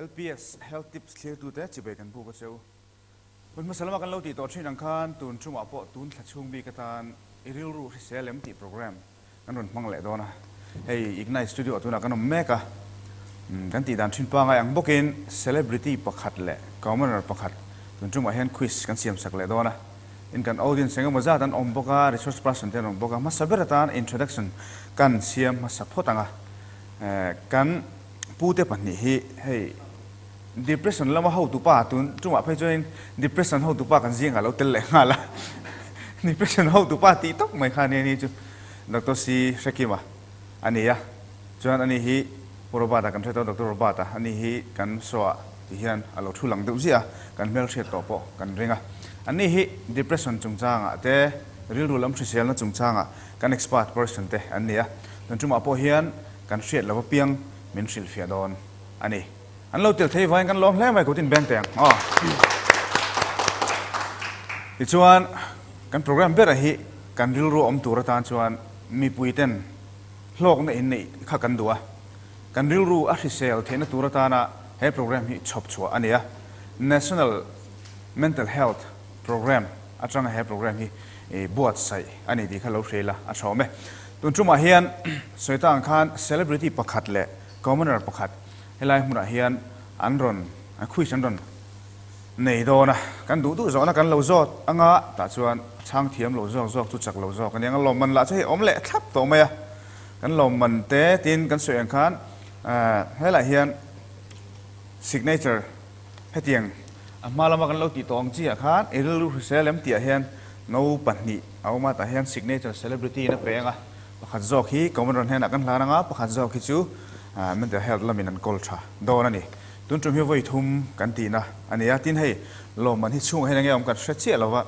LPS Health Tips thlirtute chibei kan buk a cheu. Hun hmasa lama kan lo tih tawh thin ang khan tun tumah pawh tun thla chhung bik atan i rilru hrisel em tih program kan rawn hmang leh dawn a. Hei Ignite Studio ah tunah kan awm mek a, kan tih dan thin pangai ang bawkin celebrity pakhat leh commoner pakhat tun tumah hian quiz kan siam sak leh dawn a. In kan audience engemaw zat an awm bawk a, resource person te an awm bawk a, hmasa ber atan introduction kan siam hmasa phawt ang a. Kan pute pahnih hi hei depression lama hotupa tun tumah phei chuanin depression hotupa kan zingah lo tel leh nghal a, depression hotupa tih tawp mai kha ania ni chu Doctor C Hrekima a ni a, chuan ani hi Pu Robert-a kan hre tawh Doctor Robert-a ani hi kan show-ah ti hian a lo thu lang deuh ziah a, kan hmelhriat tawh pawh kan ring a. Ani hi depression chungchangah te rilru lam hriselna chungchangah kan expert person te an ni a, tun tumah pawh hian kan hriat lo apiang min hrilhfiah dawn a ni. An lo tel thei vangin kan lawm hle mai kut in beng teng aw. Tichuan kan program bera hi kan rilru awm tur atan chuan mipui ten hlawkna in neih kha kan duh a, kan rilru a hrisel theihna tur atana he program hi chhawp chhuah a ni a, National Mental Health Program atanga he program hi buatsaih a ni tih kha lo hria ila a tha awm e. Tun tumah hian sawi ta ang khan celebrity pakhat leh commoner pakhat helai hmunah hian an rawn quiz an rawn nei dawn a, kan duh duh zawhna kan lo zawt anga tah chuan chhang thiam lo zawk zawk chu chak lo zawk a ni ang a, lawmman lah chu hei awm leh thlap tawh mai a, kan lawmman te tin kan sawi ang khan helaiah hian signature Hetiang a hma lama kan lo tih tawh ang chiah khan i rilru hrisel em tihah hian no pahnih a awm a, tah hian signature celebrity in a peng a, pakhat zawk hi Commonwealth hnenah kan hlan anga pakhat zawk hi chu mental health lamin an kawl tha dawn a ni. Tun tum hi vawi thum kan tihna a ni a, tin hei lawmman hi chhungah hian enge awm kan hre chiah lova,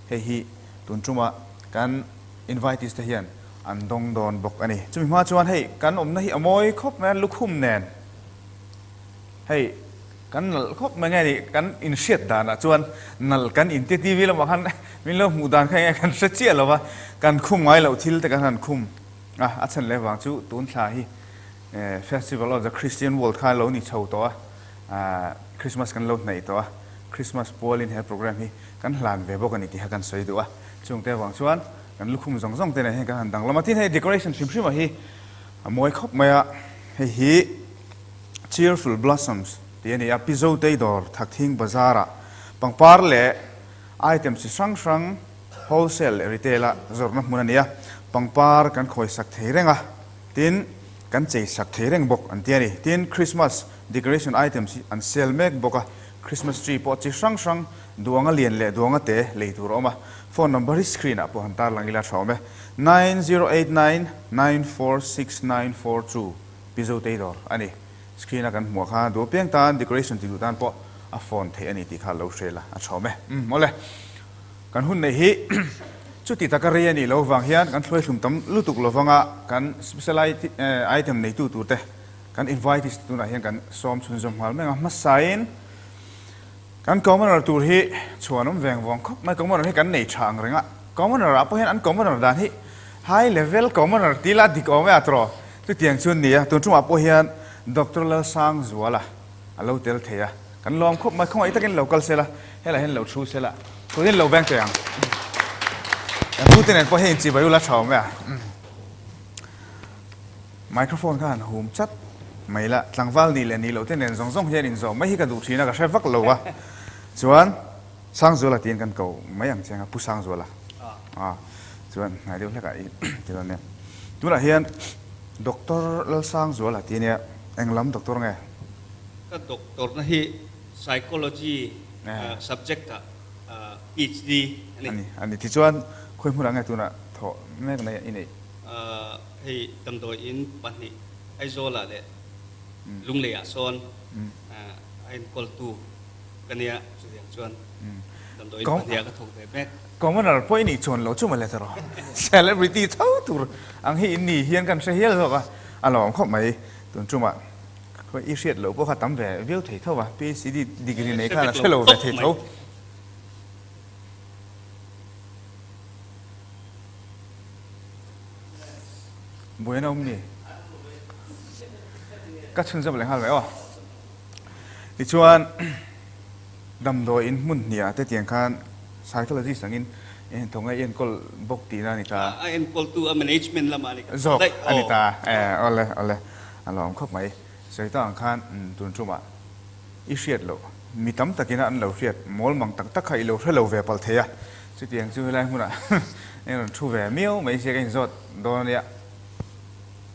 hei hi tun tuma kan invitees te hian an dawng dawn bawk a ni. Chumi hma chuan hei kan awmna hi a mawi khawp mai a, lukhum nen. Hei kan nalh khawp mai nge ni kan inhriat danah chuan nalh kan inti TV lamah khan min lo hmuh dan kha enge kan hre chiah lo va, kan khum ngai loh thil te kan han khum a, a chhan leh vang chu tun thla hi Festival of the Christian World kha lo ni chho tawh a, Christmas kan lo hnaih tawh a, Christmas pualin he program hi kan hlan ve bawk a ni tih kha kan sawi duh a, chungte avang chuan kan lukhum zawng zawng te nen hian kan han danglam a, tin hei decoration hrim hrim ah hi a mawi khawp mai a, hei hi. Cheerful Blossoms tih a ni a, Pi Zotei dawr Thakthing Bazar-ah pangpar leh items chi hrang hrang wholesale leh retail-a zawrhna hmun a ni a, pangpar kan khawisak thei reng a, tin kan cheisak thei reng bawk an ti a ni. Tin, Christmas decoration items hi an sell mek bawk a, Christmas tree pawh chi hrang hrang duanga lian leh duanga te lei tur a awm a, phone number hi screen-ah pawh han tarlang ila tha awm e, 9089946942. Pi Zotei dawr a ni. Screen a kan hmuh kha duh apiang tan decoration ti duh tan pawh a phone theih a ni tih kha lo hre la a tha awm e. Umm awle. Kan hun neih hi chuti taka rei a nih loh vang hian kan thluai hlum tam lutuk lo vanga kan special item neitu tur te kan invitees te tunah hian kan sawm chhunzawm nghal mek a. Hmasain kan commoner tur hi chhuan awm veng vawng khawp mai. Commoner hi kan nei tha ang reng a. Commoner ah pawh hian an commoner dan hi high level commoner tih la dik awm e a tawh. Chutiang chu nia, tun tumah pawh hian Doctor Lalsangzuala a lo tel thei a, kan lawm khawp mai, khawngaih takin lo kal sela, helaiah hian lo thu sela, tunin lo beng thei ang. Kan pute nen pawh hei inchibai ula tha awm e a. Microphone kha han hum chat mai la, tlangval nih leh nih loh te nen zawng zawng hian inzawh mai hi ka duh thin a, ka hre vak lo a. Chuan Sangzuala tiin kan ko mai ang che anga, Pu Sangzuala. A, chuan hnai deuh hlekah i ti dawn nia. Tunah hian Doctor Lalsangzuala ti ania, eng lam doctor nge? Ka doctor na hi Psychology subject ah PhD a ni. A ni, a ni. Tichuan khawi hmunah nge tunah thawh mek na i neih? Hei damdawiin pahnih Aizawlah leh Lungleiah sawn a enkawltu Ka nia, chutiang chuan damdawiin pahniha ka thawk ve mek. Commoner pawh i nih chuan lo chu mawle tawh rawh. Celebrity tho tur ang hi in ni hian kan hre hial zawk a, a lawm khawp mai. Tun tumah i hriat loh pawh kha tam ve viau thei tho va, PhD degree nei khan a hre lo ve thei tho. Buaina awm ni? Ka chhunzawm leh nghal mai aw. Tichuan damdawi in hmun hniah te tiang khan psychologist angin thawng a enkawl bawk tihna a ni ta. A enkawltu a management lamah a ni ka Zawk a ni ta. Awle awle a lawm khawp mai. Sawi ta ang khan tun tumah i hriat loh mi tam takina an lo hriat mawl mang tak tak kha i lo hre lo ve palh thei a. Chutiang chu helai hmunah eng rawn thu ve miau mai sia ka inzawt dawn a nia.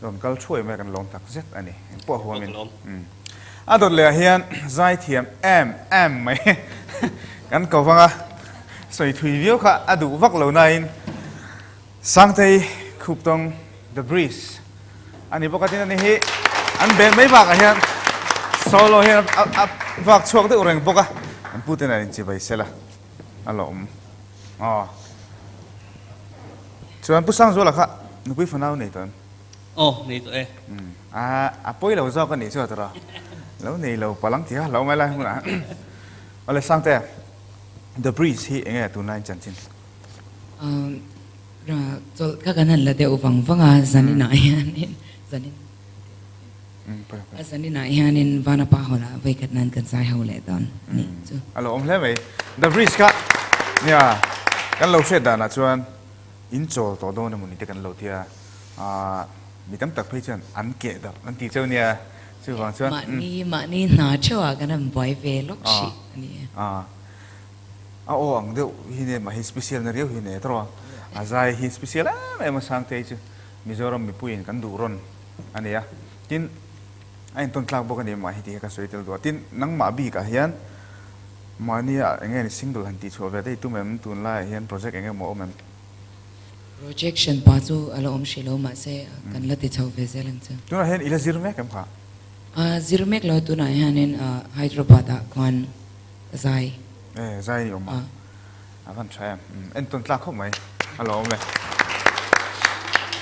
Rawn kal thuai mai a kan lawm tak zet a ni. Eng pawh huamin. A dawt leh ah hian zai thiam em em mai kan ko vang a, sawi thui viau kha a duh vak lo nain Sangtei Khuptawng The Breeze a ni bawk a, tin ani hi an bel mai bakah hian solo hian a vak chhuak deuh reng bawk a, an pute nen inchibai sela a lawm. Aw. Chuan Pu Sangzuala kha nupui fanau nei tawh em? Aw, nei tawh e. Umm, a a pawi lo zawk a nih chu a tawrh a. Lo nei lo palang tih kha hlauh mai lai hmunah. Awle Sangte, The Breeze hi enge tunlai in chanchin? Umm, chawlh kha kan han la deuh vang vang a, zaninah hianin, zanin. A zaninah hianin Vanapa Hall-ah vawikhat nan kan zai ho leh dawn a nih chu. A lo awm hle mai. The Bridge kha nia kan lo hriat danah chuan in chawl tawh dawn emaw ni te kan lo tia a, mi tam tak phei chuan an keh darh an ti cheu nia chuvang chuan. Mahni mahni hna theuhah kan han buai ve lawk hrih a ni e. A aw ang deuh hi nia mah hi special na riau hi nei tawh a, a zai hi special em em a Sangtei chu Mizoram mipuiin kan duh rawn a ni a, tin a intawn tlak bawk a ni mah hi tih hi ka sawi tel duh a, tin nangmah bikah hian mahnia eng nge ni single han tih chhuah ve te i tum em, tunlaiah hian project eng emaw a awm em? Projection pa chu a la awm hrih lo mahse kan la ti chho ve zel ang chu. Tunah hian i la zir mek em kha? A zir mek lo, tunah hianin Hyderabad ah khuan ka zai. E, zai ni awm a. A van tha em? Entawn tlak khawp mai a lo awm e.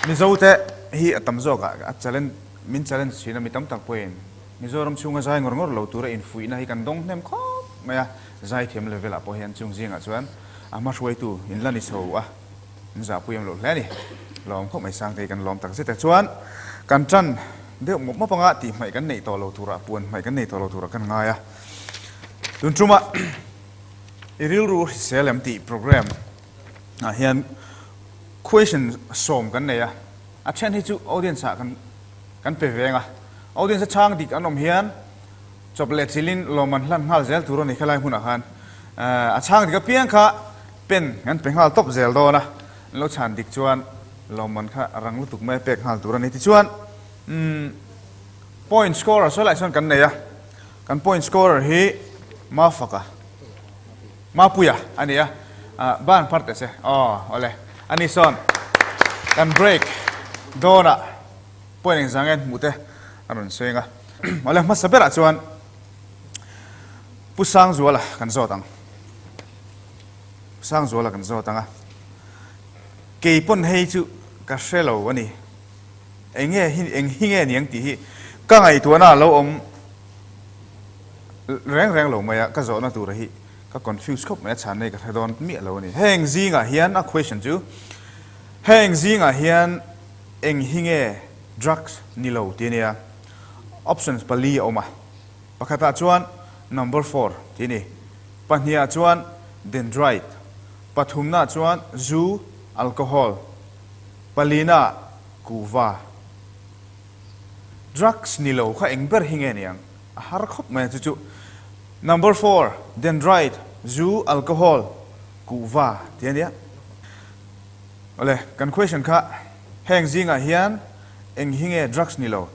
Mizo te hi a tam zawk a, a challenge, min challenge thin a mi tam tak pawhin Mizoram chhunga zai ngawr ngawr lo tura infuihna hi kan dawng hnem khawp mai a, zai thiam level ah pawh hian chung zingah chuan a hma hruaitu in la ni chho a, in zahpui em loh hle a ni. Lawm khawp mai Sangte hi kan lawm tak zet e. Chuan kan tan deuh mawp mawp anga tih hmaih kan neih tawh lo turah, puan hmaih kan nei tawh lo turah kan ngai a. Tun tumah I rilru hrisel em tih program ah hian question sawm kan nei a, a then hi chu audience ah kan kan pe veng a, audience a chhang dik an awm hian chawp leh chilhin lawm an hlan nghal zel tur a ni khelai hmunah khan a chhang dik apiang kha pen kan pe nghal tawp zel dawn a, an lo chhan dik chuan lawmman kha rang lutuk mai a pek nghal tur a ni. Tichuan umm point scorer sawi lai chuan kan nei a. Kan point scorer hi Mafaka, Mapuia a ni a, ban phar teh se, aw awle, ani sawn kan break dawnah point engzah nge hmuh te a rawn sawi ang a, awle hmasa berah chuan Pu Sangzuala kan zawt ang, Pu Sangzuala kan zawt ang a, kei pawn hei chu ka hre lo a ni. Eng nge hi eng hi nge niang tih hi ka ngaihtuahna a lo awm reng reng lo mai a, ka zawhna tura hi ka confuse khawp mai a, chhan nei ka hre dawn miah lo a ni. Heng zingah hian a question chu heng zingah hian eng hi nge drugs ni lo tih a nia, options pali a awm a, pakhatah chuan number four tih a ni, pahnihah chuan dendrite, pathumnaah chuan zu, alcohol, Palina kuhva drugs ni lo kha eng ber hi nge niang? A har khawp mai a chu chu. Number four, dendrite, zu, alcohol, kuhva tih a nia. Awle, kan question kha heng zingah hian eng hi nge drugs ni lo?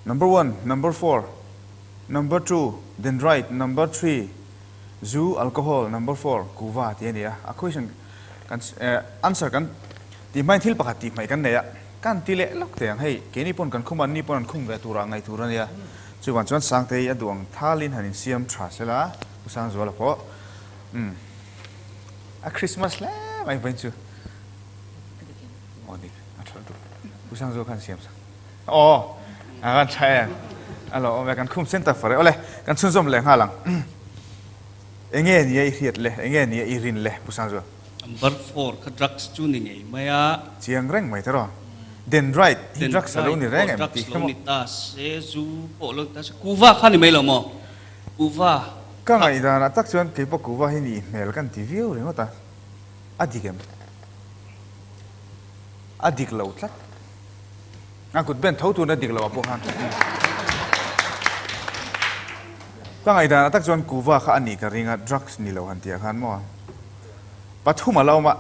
Number one, number four, number two, dendrite, number three, zu, alcohol, number four, kuhva tih a ni a. A question kan answer kan Tih hmain thil pakhat tih hmaih kan nei a, kan ti leh lawk teh ang. Hei, keini pawn kan khum a, anni pawn an khum ve turah ngaih tur a nia. Chuvang chuan Sangtei a duh ang thalin han insiam tha sela, Pu Sangzuala pawh umm a Christmas hle mai vawiin chu. Aw dik, a tha lutuk. Pu Sangzuala khan siam sak. Aw, a kan tha em? A lo awm e, kan khum sen tak far e. Awle, kan chhunzawm leh nghal ang. Enge nia i hriat le, enge nia i rin le, Pu Sangzuala? Number four kha drugs chu ni ngei mai a. Chiang reng mai tawh. Dendrite hi drugs a lo ni reng em tih kha maw? Drugs lo ni ta se, zu pawh lo ni ta se, kuva kha ni mai lo maw? Kuhva Ka ngaihdanah tak chuan keipawh kuhva hi nih hmel kan ti viau ringawt a, a dik em? A dik lo tlat. A kut ben tho tun a dik lo ah pawh khan. Ka ngaihdanah tak chuan kuhva kha a nih ka ring a, drugs ni lo han tih ah khan maw? Pathum a lo awm a,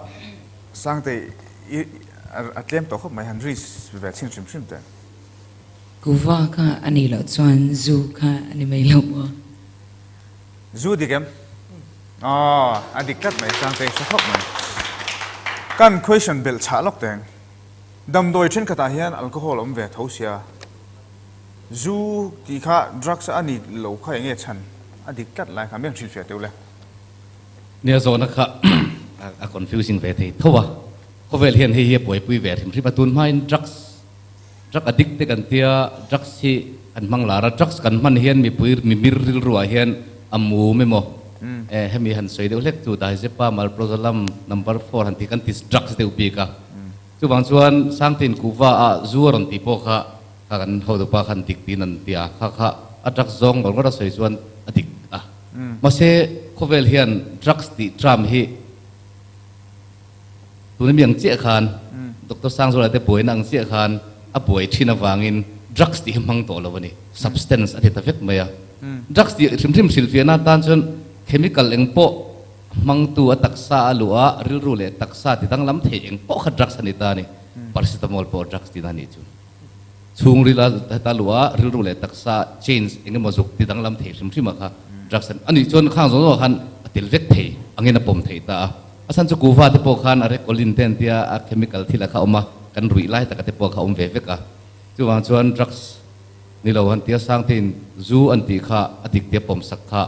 Sangtei i a tlem tawh khawp mai, han risk ve chhin hrim hrim teh. Kuhva kha a nih loh chuan zu kha a ni mai lo maw? Zu dik em? Aw, a dik tlat mai, Sangtei hre khawp mai. Kan question belh chhah lawk teng. Damdawi thenkhatah hian alcohol awm ve tho sia, zu tih kha drugs a ni lo kha enge chhan a dik tlat lai kha mian hrilhfiah teuh le. Nia zawhna kha a confusing ve thei tho a, khawvel hian hei hi a buaipui ve hrim hrim a, tun hmain drugs drug addict te kan tia drugs hi kan hmang lar a, drugs kan hman hian mipui mimir rilruah hian a mum emaw eh hemi han sawi deuh hlek chu Diazepam, Alprazolam, number four han tih kan ti drugs deuh bik a, chuvang chuan Sangtein kuhva ah zu a rawn tih pawh kha kha kan hotupa khan dik tiin an ti a, kha kha a drugs zawng ngawr ngawr a sawi chuan a dik a. Mahse khawvel hian drugs tih term hi tuna mi ang chiah khan Doctor Sangzuala te buaina ang chiah khan a buai thin avangin drugs tih hi hmang tawh lo a ni, substance a ti ta vek mai a. Drugs tih hrim hrim hrilhfiahna atan chuan chemical eng pawh hmangtu a taksa a luh a, rilru leh taksa ti danglam thei eng pawh kha drugs a ni ta a ni. Paracetamol pawh drugs tihna a nih chu. Chhungril a heta luh a, rilru leh taksa change eng emaw zuk ti danglam thei hrim hrim a kha drugs an a nih chuan khang zawng zawng ah khan a tel vek thei angin a pawm thei ta a. A chhan chu kuhva te pawh khan a recolin te an tia a chemical thil a kha awm a, kan ruih lai taka te pawh kha awm ve vek a. Chuvang chuan drugs ni lo han tia sang te in zu an tih kha a dik tia pawm sak kha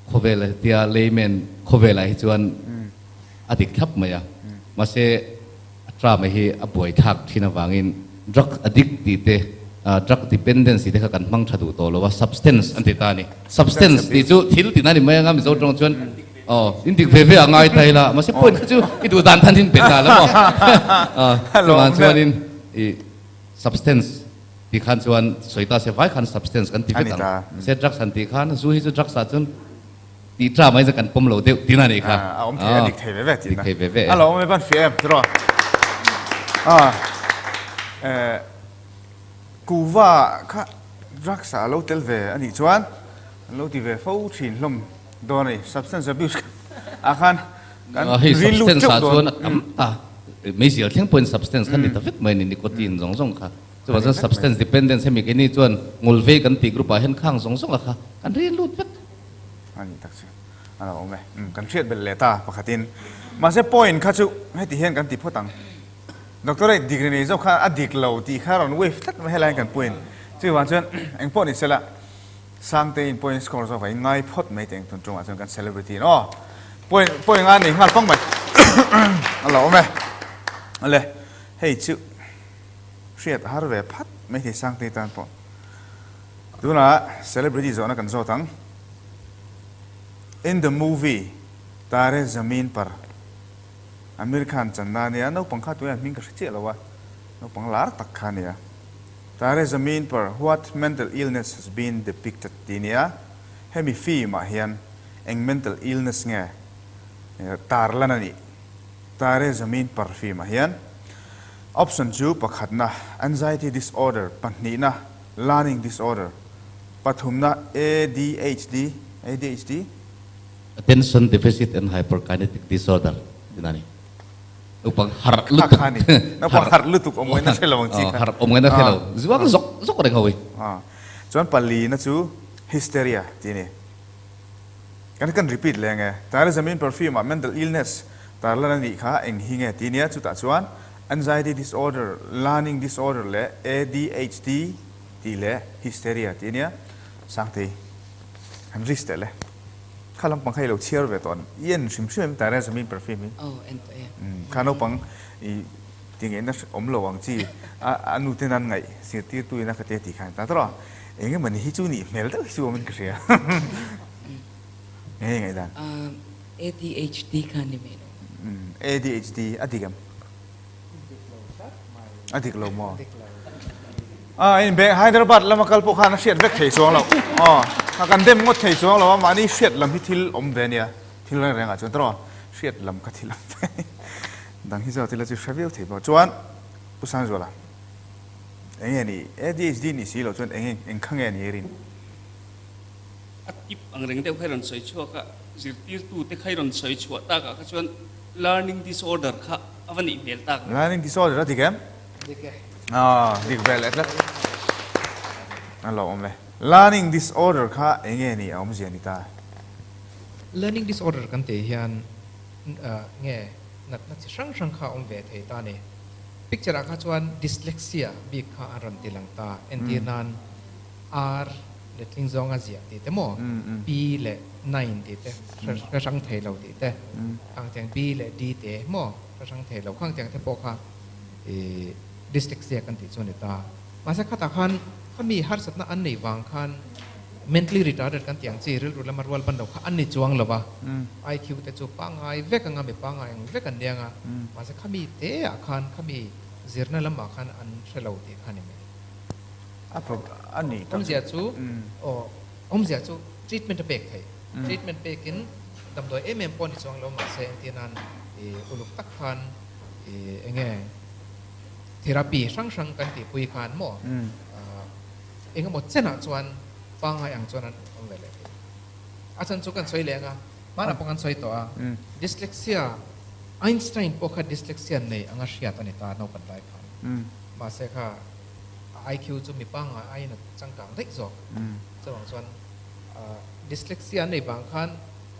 khawvel tia layman khawvelah hi chuan a dik thlap mai a. Mahse A tram hi a buaithlak thin avangin drug addict tih te, drug dependency te kha kan hmang tha duh tawh lo a, substance an ti ta a ni. Substance tih chu thil tihna a ni mai anga Mizo tawng chuan aw in dik ve ve a ngai ta ila, mahse point kha chu i duh dan than in pe ta la maw. Chuvang chuanin i substance tih khan chuan sawi ta se vai khan substance kan ti vek ang. Mahse drugs han tih khan zu hi chu drugs ah chuan Tih tla mai chu kan pawm lo deuh tihna a nih kha. A awm thei a, dik thei ve ve tihna. Dik thei ve ve e. A lo awm e ban fiah em tiraw? A kuhva kha drugs ah a lo tel ve a nih chuan an lo ti ve fo thin hlawm dawn a ni. Substance abuse ah khan kan rin lut teuh dawn. Hei substance ah chuan a tam ta. Meizial thleng pawhin substance kha ni ta vek mai a ni, nicotine zawng zawng kha. Chuvang chuan substance dependence hemi keini chuan ngawlvei kan tih group ah hian khang zawng zawng a kha kan rin lut vek. A nih tak chu a lo awm e. Umm kan hriat belh leh ta pakhatin. Mahse point kha chu heti hian kan ti phawt ang. Doctor ei degree nei zawk kha a dik lo tih kha rawn wave tlat mai helaiin kan point. Chuvang chuan eng pawh ni sela Sangteiin point score zawk a ingai phawt mai teh tun tungah chuan kan celebrity in aw point point nga nei nghal pang mai a lo awm e. Ale hei chu hriat a har ve phat mai thei Sangtei tan pawh. Tunah celebrity zawhna kan zawt ang. In the movie Taare Zameen Par, Amir Khan channa a nia, naupang kha tunah hming ka hre chiah lo a, naupang lar tak kha a nia. Taare Zameen Par, what mental illness has been depicted tih a nia, hemi film ah hian eng mental illness nge tar lan a nih? Taare Zameen Par film ah hian option chu pakhatna anxiety disorder, pahnihna Learning disorder, pathumna ADHD, ADHD? Attention Deficit and Hyperkinetic Disorder tih a ni. Naupang harh lutuk. Kha kha ni. Naupang harh lutuk awm ngaihna hre lo ang chi kha. Harh awm ngaihna hre lo. Zuang zawk zawk reng ho hi. Chuan palina chu hysteria tih a ni. Kan kan repeat leh ang e. Tare zamin perfume ah mental illness tarlan a nih kha eng hi nge tih a nia. Chutah chuan Anxiety disorder, learning disorder leh ADHD tih leh hysteria tih a nia. Sangtei, han risk teh le. Kha lampang kha i lo chhiar ve tawh an i en hrim hrim em Tare Zameen Par film hi? Aw, en tawh e. Kha naupang i ti ngaihna awm lo ang chi a nu ten an ngaih zirtirtu in a kha te tih khan ta tawh a. Eng emawni hi chu nih hmel deuh hi chu awmin ka hria. Enge ngaihdan? ADHD kha ni mai lo. ADHD a dik em? A dik lo maw? A in Hyderabad lama kal pawh khan a hriat vek thei chuang lo. Aw. A kan dem ngawt thei chuang lo a, mahni hriat lam hi thil awm ve ania, thil reng rengah chuan tawrh a, hriat lam kha thil awm ve a ni. Dang hi zawt ila chu hre viau thei pawh. Chuan Pu Sangzuala, eng nge ni ADHD nih si loh chuan eng eng kha nge ni i rin? A tip ang reng deuh kha i rawn sawi chhuak a, zirtirtute kha i rawn sawi chhuah takah kha chuan learning disorder kha a va nih hmel tak. Learning disorder a dik em? Dik e. Aw, dik ve leh tlat. A lawmawm e. Learning disorder kha eng nge ni a awmzia ni ta? Learning disorder kan tih hian nge natna chi hrang hrang kha a awm ve thei ta a ni. Picture ah kha chuan dyslexia bik kha an rawn ti lang ta. Entir nan R letling zawnga ziah tih te maw, P leh 9 tih te hre hrang thei lo tih te, khang tiang B leh D te maw hre hrang thei lo khang tiang te pawh kha i dyslexia kan tih chu a ni ta. Mahse khatah khan khami harsatna an neih vang khan mentally retarded kan tih ang chi rilru lama rual ban lo kha an ni chuang lo va, IQ te chu pangngai vek anga mi pangngai ang vek an nia nga, mahse khami te ah khan khami zirna lamah khan an hre lo tih kha a ni mai. A pro a ni tak. Awmzia chu aw awmzia chu treatment a pek theih. Treatment pekin damdawi em em pawh a ni chuang lo mahse entir nan i uluk tak khan i enge therapy hrang hrang kan tihpui khan maw engemaw chenah chuan pangngai ang chuan an awm ve leh thei. A chhan chu kan sawi leh anga hmanah pawh kan sawi tawh a dyslexia Einstein pawh kha dyslexia nei anga hriat a ni ta naupang lai khan mahse kha a IQ chu mi pangngai aiin a changkang daih zawk. Chuvang chuan dyslexia an nei vang khan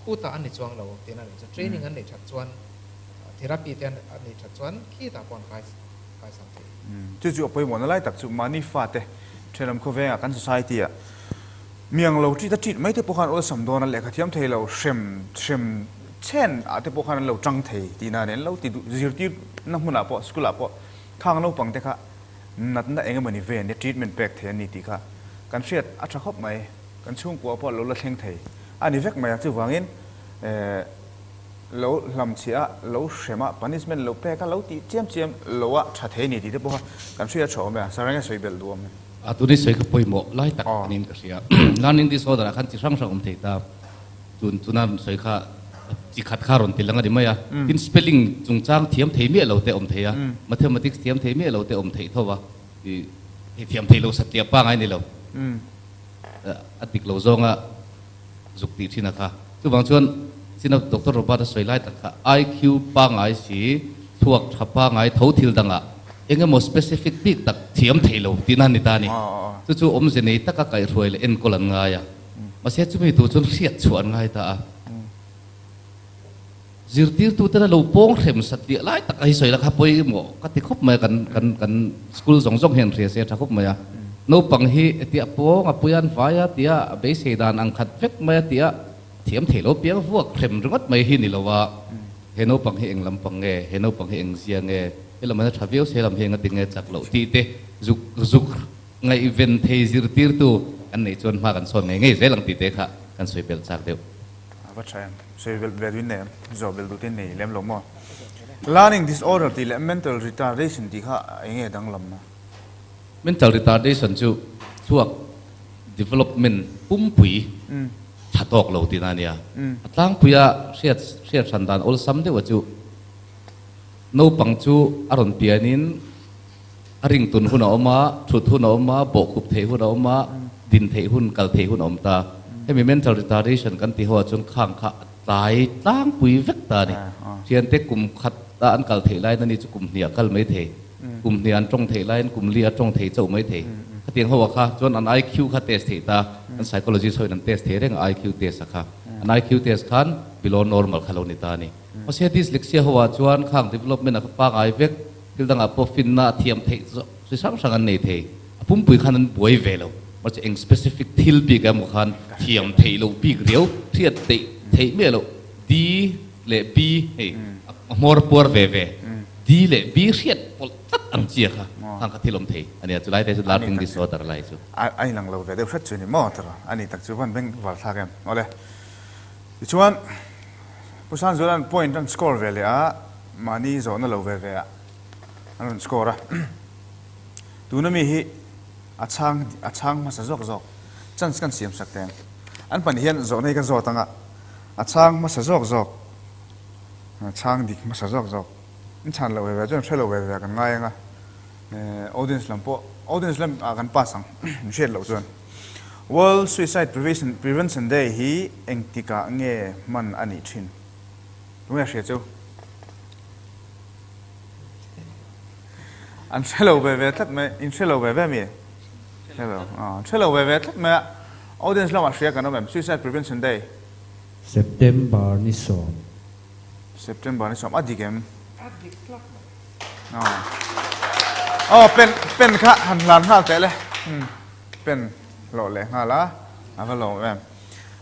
khutah an ni chuang lo tihna a nih chu. Training an neih that chuan therapy te an neih that chuan khitah pawh an kai kai sang thei. Chu chu a pawimawhna lai tak chu mahni fate thenawm khawvenga kan society ah miang lo treat a treat mai te pawh khan awlsam dawn a lehkha thiam thei lo hrem hrem chen ah te pawh khan an lo tang thei tihna a ni. An lo ti duh zirtirna hmunah pawh school ah pawh khang naupang te kha natna eng emawni ve nia treatment pek thei an ni tih kha kan hriat a tha khawp mai. Kan chhungkua pawh lo la thleng thei a ni vek mai a, chuvangin lo hlamchhiah a, lo hrem a, punishment lo pek a, lo tih chiam chiam lo a tha thei a ni tih te pawh kha kan hriat tha awm e a, Saranga sawi belh duh awm e. A tuni sawi kha pawimawh lai tak niin ka hria. Learning disorder ah khan chi hrang hrang awm thei ta. Tun tuna sawi kha chi khat kha rawn ti lang a ni mai a. Tin spelling chungchang thiam thei miah lo te awm thei a, mathematics thiam thei miah lo te awm theih tho a, i thiam thei lo satliah pangai ni lo. A dik lo zawnga zuk tih thin a kha. Chuvang chuan china Doctor Robert a sawi lai tak kha IQ pangai si, thluak tha pangai tho thil dangah eng emaw specific bik tak thiam thei lo tihna a ni ta a ni. Chu chu awmze nei taka kaihhruai leh enkawl an ngai a. Mahse chumi tur chuan hriat chhuah an ngai ta a. Zirtirtute la lo pawng hrem satliah lai tak a hi sawi la kha pawimawh ka ti khawp mai a, kan kan kan school zawng zawng hian hria se a tha khawp mai a. Naupang hi tia pawng a pui a an vai a tia a beisei dan ang khat vek mai a tia thiam thei lo piang vuak hrem ringawt mai hi ni lo a, he naupang hi eng lampang nge, he naupang hi eng zia nge, he lam hian a tha viau se he lam hi eng a ti nge chak loh tih te zuk zuk ngaihven thei zirtirtu kan neih chuan hma kan sawn ngei ngei zel ang tih te kha kan sawi belh chak deuh. A va tha em? Sawi belh ve duin nei em? Zawh belh duh te nei lem lo maw? Learning disorder tih leh mental retardation tih kha eng nge danglamna? Mental retardation chu thluak development pumpui tha tawk lo tihna a nia. A tlangpuia hriat hriat hran dan awlsam deuha chu naupang chu a rawn pianin A ringtun hun a awm a, thut hun a awm a, bawhkhup theih hun a awm a, din theih hun, kal theih hun a awm ta. Hemi mental retardation kan tih ho ah chuan khang kha a tlai tlangpui vek ta a ni. Thiante kum khat a an kal theih laiin ani chu kum hnih a kal mai thei, kum hnih an tawng theih laiin kum li a tawng thei chauh mai thei. Khatiang ho ah kha chuan an IQ kha test theih ta, an psychologist ho in an test thei reng a IQ test a kha. An IQ test khan below normal kha lo ni ta a ni. Mahse dyslexia ho ah chuan khang development a kha pangai vek. Thil dangah pawh finna a thiam theih zawk chi hrang hrang an nei thei. A pumpui khan an buai ve lo. Mahse eng specific thil bik emaw khan thiam theih loh bik riau, hriat theih theih miah loh D leh B hei a hmawr puar ve ve. D leh B hriat pawlh tlat ang chi a kha khang kha thil awm thei a nia. Chulai te chu learning disorder lai chu. A inang lo ve deuh hret chu ni maw tawrh a ni tak chu van beng var thlak em. Awle. Tichuan Pu Sanzuala'n point an score ve leh a, mahni zawhna lo ve ve ah an rawn score a. Tuna mi hi a chhang a chhang hmasa zawk zawk chance kan siam sak teng. An pahnih hian zawhna hi ka zawt ang a, a chhang hmasa zawk zawk, a chhang dik hmasa zawk zawk. In chhan loh ve ve chuan hre lo ve ve kan ngai ang a, audience lam pawh, audience lam ah kan pass ang, min hriat loh chuan. World Suicide Prevention Day hi engtikah nge hman a nih thin? Tunge hria chu? An hre lo ve ve tlat mai, in hre lo ve ve mi? Hre lo, an hre lo ve ve tlat mai a. Audience lamah hria kan awm em? Suicide Prevention Day. September ni sawm. September ni sawm, a dik em? A dik tlat mai. Aw, pen, pen kha han hlan nghal teh le. Pen hlawh leh nghal a, a va lawm em.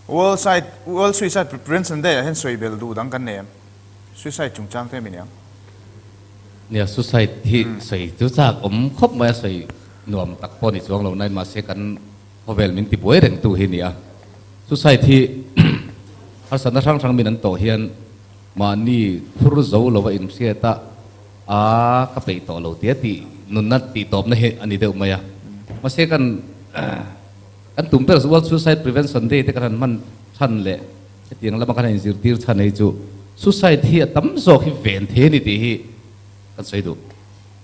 World Side, World Suicide Prevention Day ah hian sawi bel duh dang kan nei em? Suicide chungchang te mi niang. Nia, suicide hi sawi chu chak awm khawp mai a, sawi nuam tak pawh ni chuang lo nain mahse kan khawvel min ti buai reng tu hi nia. Suicide hi harsatna hrang hrang min an tawh hian mahni phur zo lova inhriat a, a ka peih tawh lo tia tih nunna tih tawpna hi a ni deuh mai a. Mahse kan kan tum ber World Suicide Prevention Day te kan han hman chhan leh hetiang lama kan han inzirtir chhan hei chu suicide hi a tam zawk hi ven thei a ni tih hi kan sawi duh.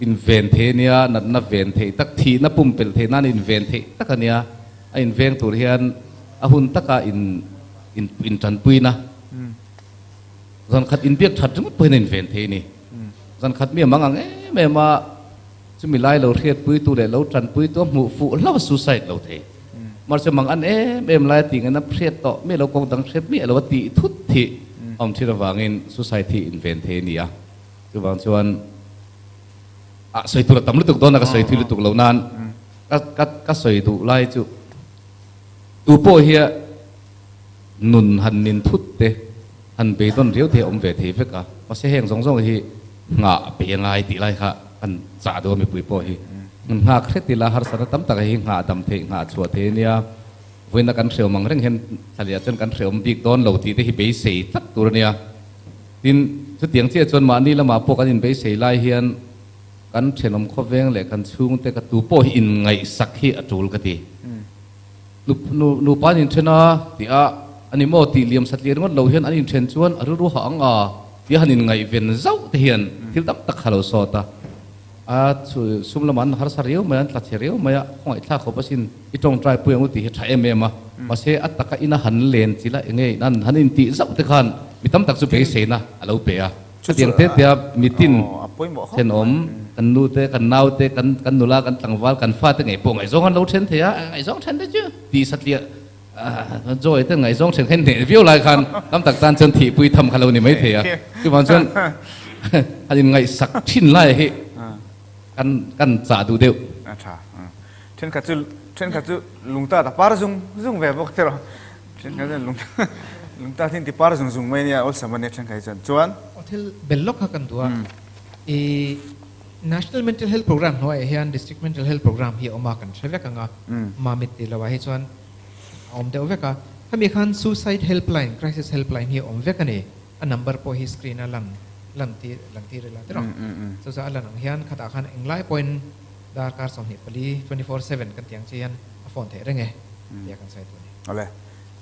Inven thei a nia, natna ven theih tak, thihna pumpelh theih nan inven theih tak a nia. A inveng tur hian a hun taka in in intanpuina zan khat inbiak that ringawt pawhin a inven thei a ni. Zan khat mi a mang ang em em a, chumi lai lo hriatpuitu leh lo tanpuitu a hmuh fuh hlauh a suicide lo thei. Mahse mang an em em lai a tih ngaihna hriat tawh miah lo, kawng dang hriat miah lo a tih thut hi a awm thin avangin suicide hi inven thei a ni a. Chuvang chuan ah sawi tur a tam lutuk dawn a, ka sawi thui lutuk lo nan ka ka ka sawi duh lai chu tu pawh hi nun han nin thut te han beidawn riau te hi a awm ve thei vek a, mahse heng zawng zawng hi nghah pe ngai tih lai kha kan chah deuh a mipui pawh hi nghak hret ila harsatna tam tak hi nghah dam theih nghah chhuah thei a nia, vawiina kan hreawm ang reng hian thlaliah chuan kan hreawm bik dawn lo tih te hi beisei tlat tur a nia, tin chutiang chiah chuan mahni lamah pawh kan inbeisei lai hian kan thenawm khawveng leh kan chhungte ka tu pawh hi inngaihsak hi a tul ka ti. Nu nu nupa an inthen a tih a, ani maw tih liam satliah ringawt lo hian an inthen chuan a rilru hah ang a tih a han inngaihven zauh te hian thil tam tak kha lo sawt a. A chu sum lamah an harsa riau mai a, an tla chhe riau mai a, khawngaih thlak khawp asin i tawngtai pui ang u tih hi tha em em a. Mahse a taka ina han len chi la enge in han intih zauh te khan mi tam tak chu beiseina a lo pe a. Chutiang te tia mitin thenawm kan nu te, kan nau te, kan kan nula, kan tlangval, kan fa te ngei pawh ngaihzawng an lo then thei a, ngaihzawng then te chu tih satliah joy te ngaihzawng then kha in hneh viau lai khan tam tak tan chuan thihpui tham kha lo ni mai thei a. Chuvang chuan han in ngaihsak thin lai hi kan kan chah duh deuh. A tha. Thenkhat chu thenkhat chu lungta ta par zung zung ve bawk te rawh. Thenkhat chuan lung lungta thin ti par zung zung mai nia awlsam a nia thenkhat hi chuan. Chuan. Aw thil bel lawk kha kan duh a, i National Mental Health Programme hnuaiah hian District Mental Health Programme hi a awm a, kan hre vek ang a, Mamit tih loh ah hi chuan a awm deuh vek a. Khami khan Suicide Helpline, Crisis Helpline hi a awm vek a ni. A number pawh hi screen a lan lan tir lan tir ila tirh ang. Chu chuan a lan ang hian khatah khan englai pawhin darkar 24, 24/7 kan tih ang chi hian a phone theih reng e tia kan sawi tur a ni. Awle,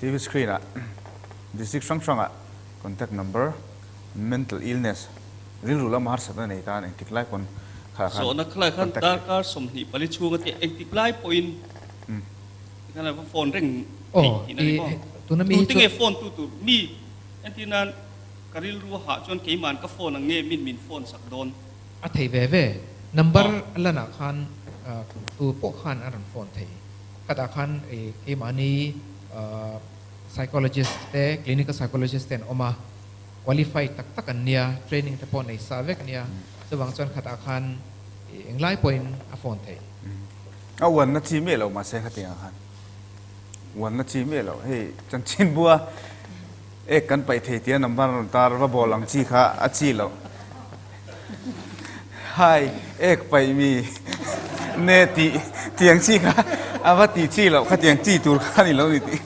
TV screen ah district hrang hrang ah contact number, mental illness, rilru lama harsatna nei tan engtik lai pawn kha khan Zawhna khalai khan contact theih. Darkar 24 chhunga tih engtik lai pawhin tikhan a va phone reng theih Aw, tih na ni i maw? tuna mi hi Tute chu. nge phone tu tur? Mi entir nan ka rilru a hah chuan keiman ka phone ang nge min min phone sak dawn? A thei ve ve. Number lanah khan tu pawh khan a rawn phone thei. Khatah khan keimahni psychologist te, clinical psychologist te an awm a, qualified tak tak an nia, training te pawh nei sa vek a nia. Chuvang chuan khatah khan englai pawhin a phone thei. A uanna chi miah lo mahse khatiang ah khan uanna chi miah lo. Hei chanchinbua ek kan paih thei tia number rawn tar va bawl ang chi kha a chi loh. Hai, ek paih mi ne tih tiang chi kha a va tih chi loh khatiang chi tur kha ni lo ni tih.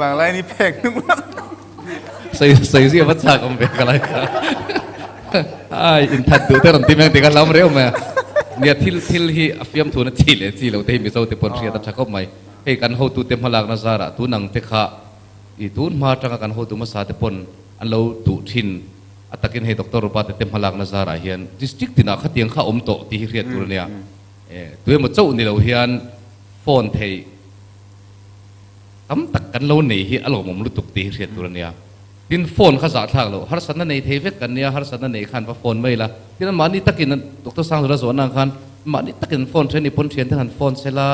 Vanglai ni phek hnung lam. Sei sei zia va chak awm ve ka lai kha. Ai in that duh te rawn ti meng ti ka lam reuh mai a. Nia thil thil hi a fiamthu na chi leh chi lo te hi Mizo te pawn hriat a tha khawp mai. Hei kan hotute hmalakna zarah tun ang te kha i tun hma atanga kan hotu hmasa te pawn an lo duh thin. A takin hei Doctor Rupate te hmalakna zarah hian district tinah khatiang kha awm tawh tih hi hriat tur a nia. Tuemaw chauh ni lo hian phone thei tam tak kan lo nei hi a lawmawm lutuk tih hi hriat tur a nia. Tin, phone kha zahthlak loh, harsatna nei thei vek kan nia, harsatna nei khan va phone mai la. Tin, mahni takin Doctor Sangzula zawhna ang khan mahni takin phone then i pawn thiante han phone sela,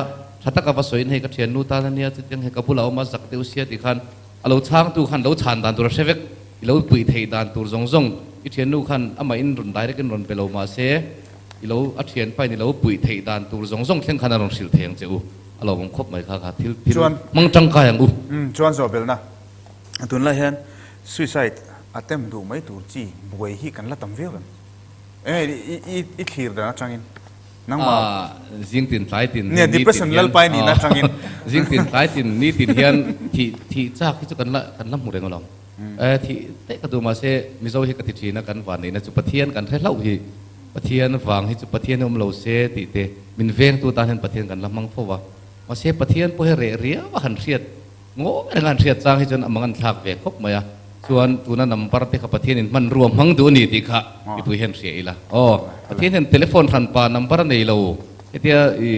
tha taka va sawiin hei ka thiannu tan a nia, chutiang hei ka bulah awm a, zak deuh sia tih khan a lo chhangtu khan lo chhan dan tur a hre vek, i lo puih theih dan tur zawng zawng i thiannu khan amah in rawn direct in rawn pe lo mahse i lo a thianpa in i lo puih theih dan tur zawng zawng thleng khan a rawn hrilh thei ang che u, a lawmawm khawp mai kha kha thil thil hmang tangkai ang u. Chuan zawhbelhna. Tunlai hian suicide attempt duh mai tur chi buai hi kan la tam viau em? Enge i thlir dan atangin nangmah. Zing tin tlai tin Nia depression lalpai nihna atangin. Zing tin tlai tin ni tin hian thih thih chak hi chu kan la kan la hmu reng alawm. Thih daih ka duh mahse Mizo hi ka ti thin a kan van neihna chu Pathian kan hre hlauh hi Pathian vang hi chu Pathian hi awm lo se tih te min vengtu tan hian Pathian kan la hmang fo va. Mahse Pathian pawh hi reh riau a han hriat Ngawi reng an hriat chang hi chuan a mang an thlak ve khawp mai a, chuan tuna number te kha Pathianin hmanrua hmang duh a ni tih kha mipui hian hria ila. Aw, Pathian hian telephone hranpa number a nei lo, hetia i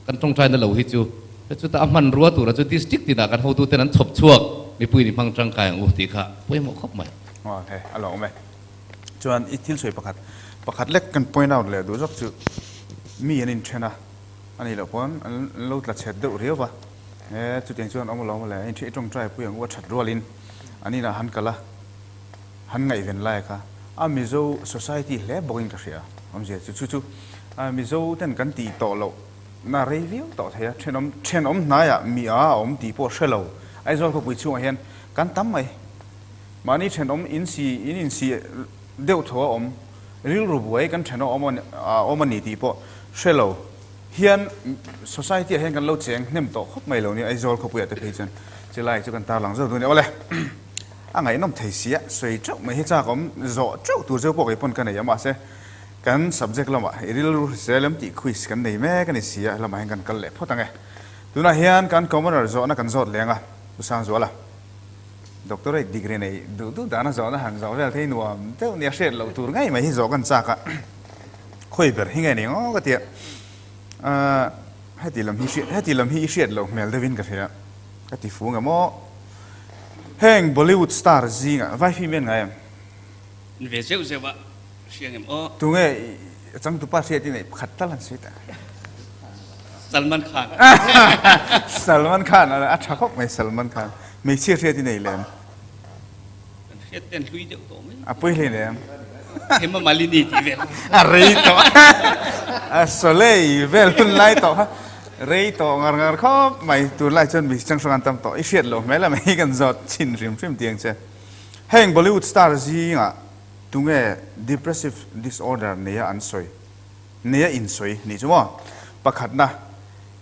kan tawngtaina lo hi chu chutah a hmanrua tura chu district tinah kan hotuten an chhawp chhuak mipui ni hmang tangkai ang u tih kha pawimawh khawp mai. Aw, hei a lo awm e. Chuan i thil sawi pakhat, pakhat lek kan point out leh duh zawk chu mi an inthen a, a nih loh pawn an lo tla chhet deuh riau va. E, chutiang chuan awm alawm le, in ṭhi ṭawngṭai pui ang u a ṭhat rualin an inah han kal a, han ngaihven lai kha a Mizo society hle bawkin ka hria, awmzia chu chu chu Mizo ten kan tih tawh loh na rei viau tawh thei a, ṭhenawm ṭhenawm hnaiah mi a a awm tih pawh hre lo, Aizawl khawpui chhungah hian kan tam mai, mahni ṭhenawm in si in insi deuh tho a awm, rilru buai kan ṭhenawm a awm a ni tih pawh hre lo. Hian society ah hian kan lo cheng hnem tawh khawp mai lo nia Aizawl khawpuiah te phei chuan chilai chu kan tarlang zauh duh a ni. Awle a ngaihnawm thei sia sawi teuh mai hi chak awm zawh teuh tur zeuh pawh kei pawn ka nei a mahse kan subject lamah i rilru hrisel em tih quiz kan nei mek a ni sia lamah hian kan kal leh phawt ang e. Tunah hian kan commoner zawhna kan zawt leng a Pu Sangzuala doctorate degree nei duh duh dana zawhna han zawh vel thei nuam deuh nia hriat loh tur ngei mai hi zawh kan chak a. Khawi ber hi nge ni ngaw ka tia ahh heti lam hi hriat heti lam hi i hriat loh hmel deuhin ka hria ka ti fu nge maw heng Bollywood star zingah vai film en ngai em? Ni ve zeuh zeuh a hria ngem aw. Tunge i changtupa hriat i neih pakhat tal han sawi ta. Salman Khan. Salman Khan a tha khawp mai Salman Khan hmeichhia hriat i nei lem. Kan hriat ten hlui deuh tawh mai. A pawi hle em? Hema Malini tih vel. A rei tawh. A Soleil vel hun lai tawh kha rei tawh ngar ngar khawp mai. Tunlai chuan mi chang hrang an tam tawh. I hriat loh hmel a mai kan zawt chhin hrim hrim tiang che. Heng Bollywood star zingah tunge depressive disorder neia an sawi? Neia in sawi nih chu maw? Pakhatna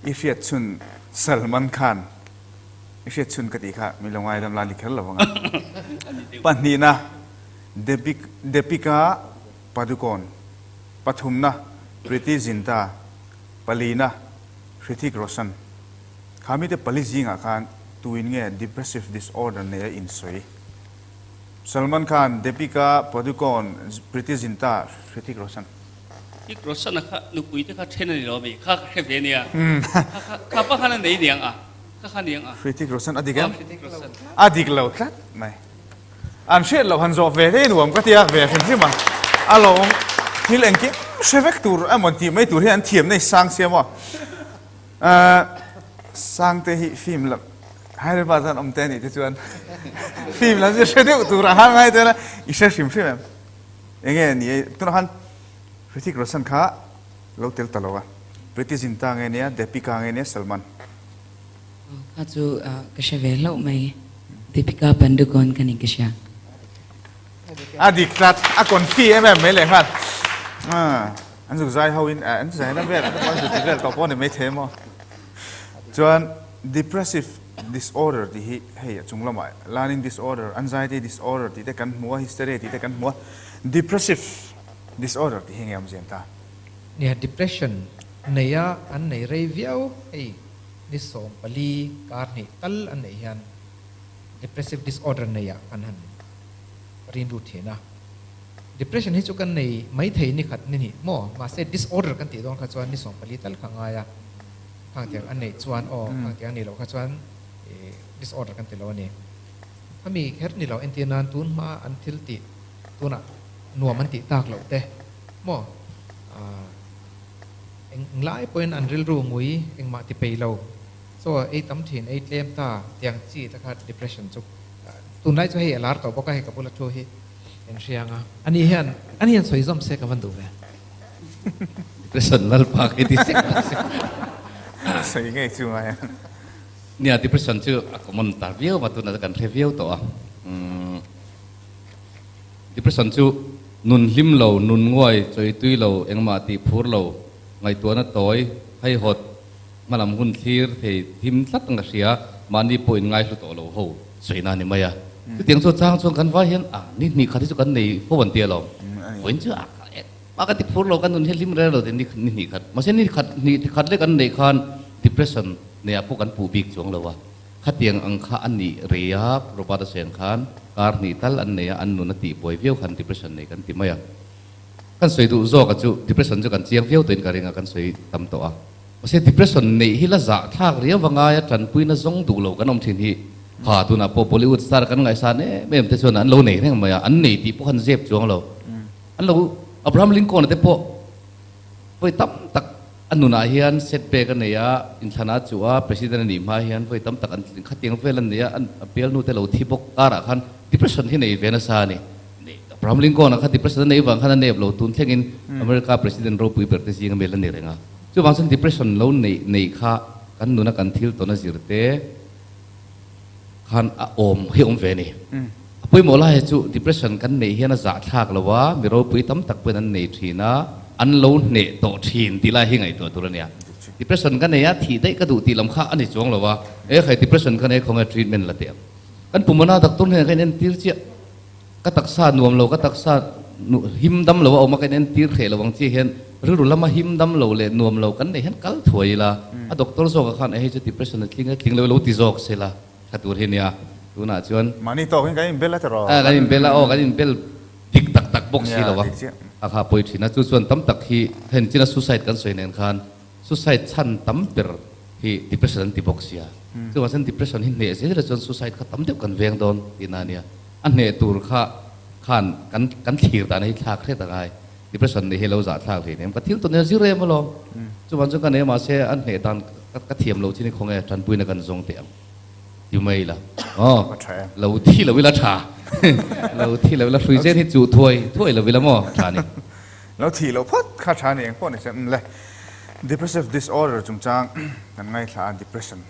i hriat chhun Salman Khan. I hriat chhun ka tih kha min lo ngaidam la ni kher lo vang a. Pahnihna, Deepika Padukone. Pathumna, Preity Zinta. Palina, Hrithik Roshan. Kha mite pali zingah khan tuin nge depressive disorder nei a insawi? Salman Khan, Deepika Padukone, Preity Zinta, Hrithik Roshan. Hrithik Roshan a kha nupui te kha then a ni lo mi? Kha ka hre ve nia. Kha kha kha pa khan a nei niang a. Kha kha niang a. Hrithik Roshan a dik em? A dik lo tlat mai. An hriat loh han zawh ve hle nuam ka tia ve hrim hrim a. A lawm thil engkim hre vek tur emaw tih mai tur hi an thiam nei sang sia maw. Sangte hi film lam Hyderabad an awm te anih te chuan film lam chu hre deuh tur a hang ngai te la i hre hrim hrim em? Enge ni e tunah khan Hrithik Roshan kha lo tel ta lo a. Preity Zinta nge nia Deepika nge nia Salman. Kha chu ka hre ve hlauh mai. Deepika Pandukone ka nih ka hria. A dik tlat, a confi em em mai leh nghal. An zuk zai ho in an zai na vel an zuk ti vel tawh pawh a ni maithei maw. Chuan depressive disorder tih hi hei a chung lamah learning disorder, anxiety disorder tih te kan hmu a, hysteria tih te kan hmu a. Depressive disorder tih hi nge awmzia an ta? Nia, depression neia an nei rei viau hei. ni 14 kar hnih tal an neih hian depressive disorder nei ah kan han rin lut thin a. Depression hi chu kan nei mai thei ni khat ni hnih maw? Mahse disorder kan tih dawn kha chuan ni 14 tal kha ngai a, khang tiang an neih chuan aw khang tiang a nih loh kha chuan disorder kan ti lo a ni. Khami kher ni lo entir nan tun hma an thil tih tunah nuam an tih tak loh te maw? Eng lai pawhin an rilru ngui engmah ti pei lo. Chaw ei tam thin, ei tlem ta tiang chi te kha depression chu tunlai chu hei a lar tawh bawk a, hei ka bula thu hi en hriang a. Ani hian ani hian sawi zawm se ka van duh ve. Depression lalpa ka ti sek tak sek. Sawi ngei chu ngai a. Nia depression chu a common ta viau a tunah chu kan hre viau tawh a. Depression chu nun hlim lo, nun nguai, chawi tui lo, engmah tih phur lo, ngaihtuahna tawi, haihawt, Hmalam hun thlir thei thim tlat ang ka hria, mahni pawh in ngaihlu tawh lo ho sawi na ni mai a. Chutiang chu chang chuan kan vai hian a ni hnih khat hi chu kan nei fo an ti alawm. Vawiin chu a mah ka ti phur lo, ka nun hi hlim rel lo ti ni hnih khat. Mahse ni khat hnih khat lek an neih khan depression neiah pawh kan puh bik chuang lo a. Khatiang ang kha a nih rei a, Robert a sawi ang khan kar hnih tal an nei a, an nun a tihbuai viau khan depression nei kan ti mai a. Kan sawi duh zawk a chu depression chu kan chiang viau tawhin ka ring a, kan sawi tam tawh a. Mahse depression neih hi la zah thlak riau a ngai a, tanpuina zawng duh lo kan awm thin hi kha tunah pawh Bollywood star kan ngaihsan em em te chuan an lo nei reng mai a, an nei tih pawh khan zep chuang lo. An lo Abraham Lincoln a te pawh vawi tam tak a nunah hian setback a nei a, inthlan a chuh a, president a nih hma hian vawi tam tak an khatiang vel an nei a, a bialnu te lo thi bawk karah khan depression hi nei ve nasa a ni. Abraham Lincoln a kha depression a neih vang khan a nep lo tun thlengin America president ropui ber te zinga mel a ni reng a. Chuvang chuan depression lo neih neih kha kan nuna kan thil tawn a zir te khan a awm hi awm ve a ni. A pawimawh lai chu depression kan neih hian a zahthlak lo a, mi ropui tam tak pawhin an nei thin a, an lo hneh tawh thin tih lai hi ngaihtuah tur a nia. Depression ka nei a, thih daih ka duh tih lam kha a ni chuang lo a, e khai depression ka nei khawnge treatment la teh ang. Kan pumana doctor hnenah ka inentir chiah. Ka taksa nuam lo, ka taksa him dam lo a awm a, ka inentir hreh lo ang chiah hian rilru lama him dam lo leh nuam lo kan neih hian kal thuai ila, a doctor zawkah khan hei chu depression a tling a tling lo lo ti zawk se la tha tur hi nia, tunah chuan. Mahni tawkin kan inbel a tiraw? Kan inbel a, aw kan inbel dik tak tak bawk si lo a, a kha pawi thin a, chu chuan tam tak hi hen china suicide kan sawi nen khan suicide chhan tam ber hi depression an ti bawk sia, chuvang chuan depression hi hneh zel ila chuan suicide kha tam deuh kan veng dawn tihna a nia. A hneh tur kha khan kan kan thlir dan hi thlak hret a ngai. Depression nih hi lo zah thlak hlei nem. Ka thil tawn nia zir em alawm. Chuvang chuan ka nei mahse a hneh dan ka thiam lo chin hi khawnge tanpuina kan zawng teh ang ti mai ila. Aw lo thi lo ila tha. Lo thi lo ila hrui zen hi chuh thuai thuai lo ila maw tha ni. Lo thi lo phawt kha tha ni eng pawh ni se. Le depressive disorder chungchang kan ngaithla a depression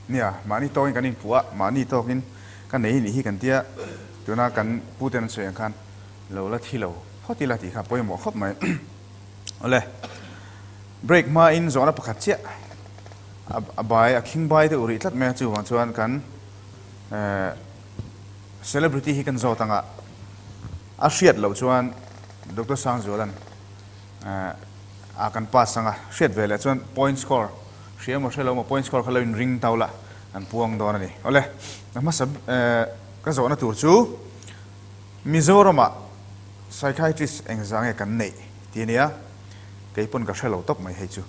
nia mahni tawkin kan inpuh a mahni tawkin Ka nei nih hi kan tia, tuna kan pu ten an sawi ang khan lo la thi lo phawt ila tih kha pawimawh khawp mai. Awle, break hmain zawhna pakhat chiah a bai a khing bai deuh rih tlat mai a, chuvang chuan kan celebrity hi kan zawt anga a hriat loh chuan Doctor Sangzuala'n a kan pass anga hriat ve leh chuan point score hria emaw hre lo emaw point score kha lo in ring tau la An puang dawn a ni. Awle, a hmasa ka zawhna tur chu Mizoramah psychiatrist engzah nge kan neih tih a nia, kei pawn ka hre lo tawp mai hei chu.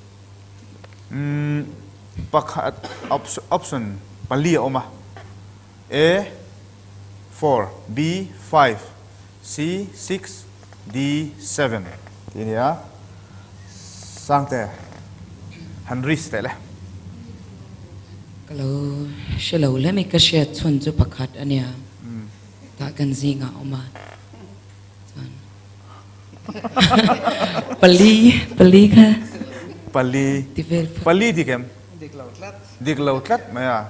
Umm pakhat option pali a awm a, A, four, B, five, C, six, D, seven tih a nia. Sangte, han risk teh le. Ka lo hre lo hle mai, ka hriat chhun chu pakhat a nia, tah kan zingah a awm a, chuan pali, pali kha Pali, ti vel phawt. Pali dik em? Dik lo tlat. Dik lo tlat mai a.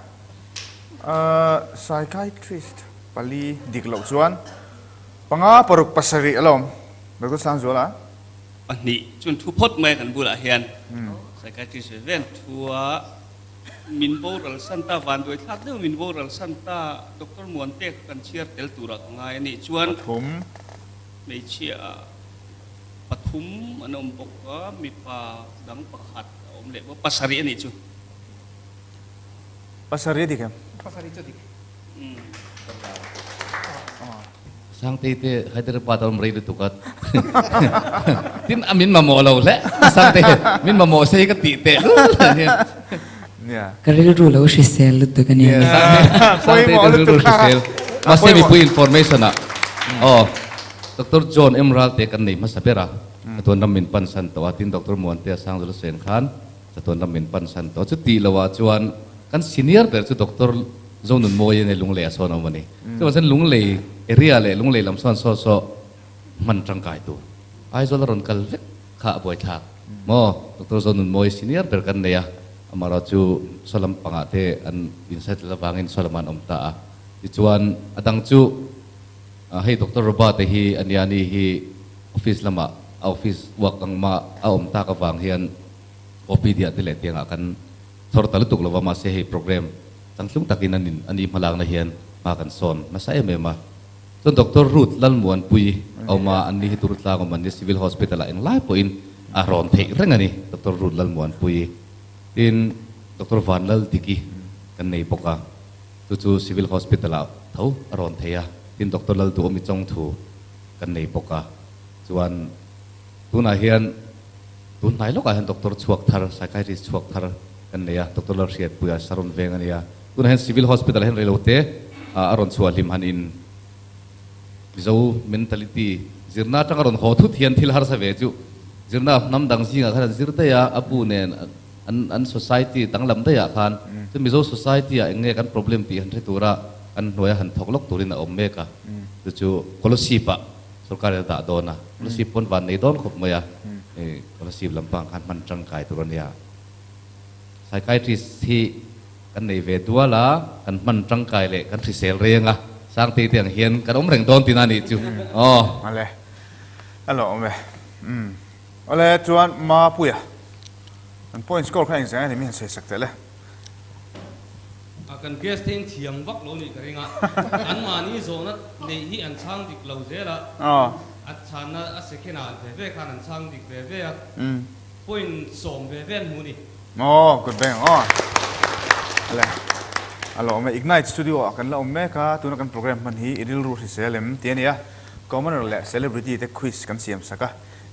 Psychiatrist pali dik loh chuan panga paruk pasarih a lo awm. Doctor Sangzuala. Pahnih chuan thu phawt mai a kan bulah hian psychiatrist ve ve an thu a, min boral san ta, vanduai thlak deuh min boral san ta, Doctor Muante kha kan chhiar tel turah ka ngai a nih chuan Pathum. Hmeichhia pathum an awm bawk a, mipa dang pakhat a awm leh bawk, pasarih a nih chu. Pasarih a dik em? Pasarih chu a dik. Sangtei te Hyderabad a awm rei lutuk a tin a min mamawh lo hle Sangtei min mamawh se hi ka tih teh lul hian. Nia. Ka rilru lo hrisel lutuk a nia. Sangtei te rilru hrisel. Mahse mipui information ah aw Doctor John M Ralte kan nei hmasa ber a, chatuan ram min pan san tawh a, tin Doctor Muantea Sangzula Sen khan chatuan ram min pan san tawh a, chuti lo ah chuan kan senior ber chu Doctor Zonunmawia nge Lunglei ah sawn a awm a ni. Chuvang chuan Lunglei area leh Lunglei lam sawn saw saw hman tangkai tur Aizawl a rawn kal vek kha a buaithlak maw? Doctor Zonunmawia senior ber kan nei a, amaherawh chu saw lampangah te an insettle avangin saw lamah an awm ta a. Tichuan a dang chu hei Doctor Robert-a hi a nia, ani hi office lamah a office work ang mah a awm tak avang hian OPD ah te leh tiangah kan chhawr ta lutuk lova, mahse hei program changtlung takin an in ani hmalakna hian hma kan sawn nasa em em a. Chuan Doctor Ruth Lalmuanpui a awm a, anni hi Durtlang awm an ni, Civil Hospital ah englai pawhin a rawn theih reng a ni, Doctor Ruth Lalmuanpui. Tin, Doctor Vanlaldiki kan nei bawk a, chu chu Civil Hospital ah tho a rawn thei a, tin Doctor Lalduhawmi Chawngthu kan nei bawk a, chuan tunah hian tun hnai lawkah hian Doctor chhuak thar, Psychiatrist chhuak thar kan nei a, Doctor Lalhriatpuia Saron veng a ni a, tunah hian Civil Hospital ah hian reilote a rawn chhuah hlim han in Mizo mentality zirna atanga rawn haw thut hian thil harsa ve chu zirna hnam dang zingah khan an zir daih a, a bu nen an an society danglam daihah khan chu Mizo society ah eng nge kan problem tih han hre tura an hnuaia han thawk lawk turin a awm mek a, chu chu Kolasib ah sorkar in a dah dawn a, Kolasib pawn van nei dawn khawp mai a, Kolasib lampang khan hman tangkai tur a nia. Psychiatrist hi kan nei ve dual a, kan hman tangkai leh kan hrisel reng a, Sangtei te ang hian kan awm reng dawn tihna a nih chu aw. Awle, a lawm e. Umm. Awle, chuan Mapuia, kan point score kha engzeng a ni mi han sawi sak teh le. A kan guest te in thiam vak lo nih ka ring a, an mahni zawhna neih hi an chhang dik lo zel a, a chhanna a second ah ve ve khan an chhang dik ve ve a. Point sawm ve ve an hmu ni. Aw good beng aw. Ale a lawm e Ignite studio ah kan la awm mek a tuna kan program hman hi i rilru hrisel em tih a ni a commoner leh celebrity te quiz kan siam sak a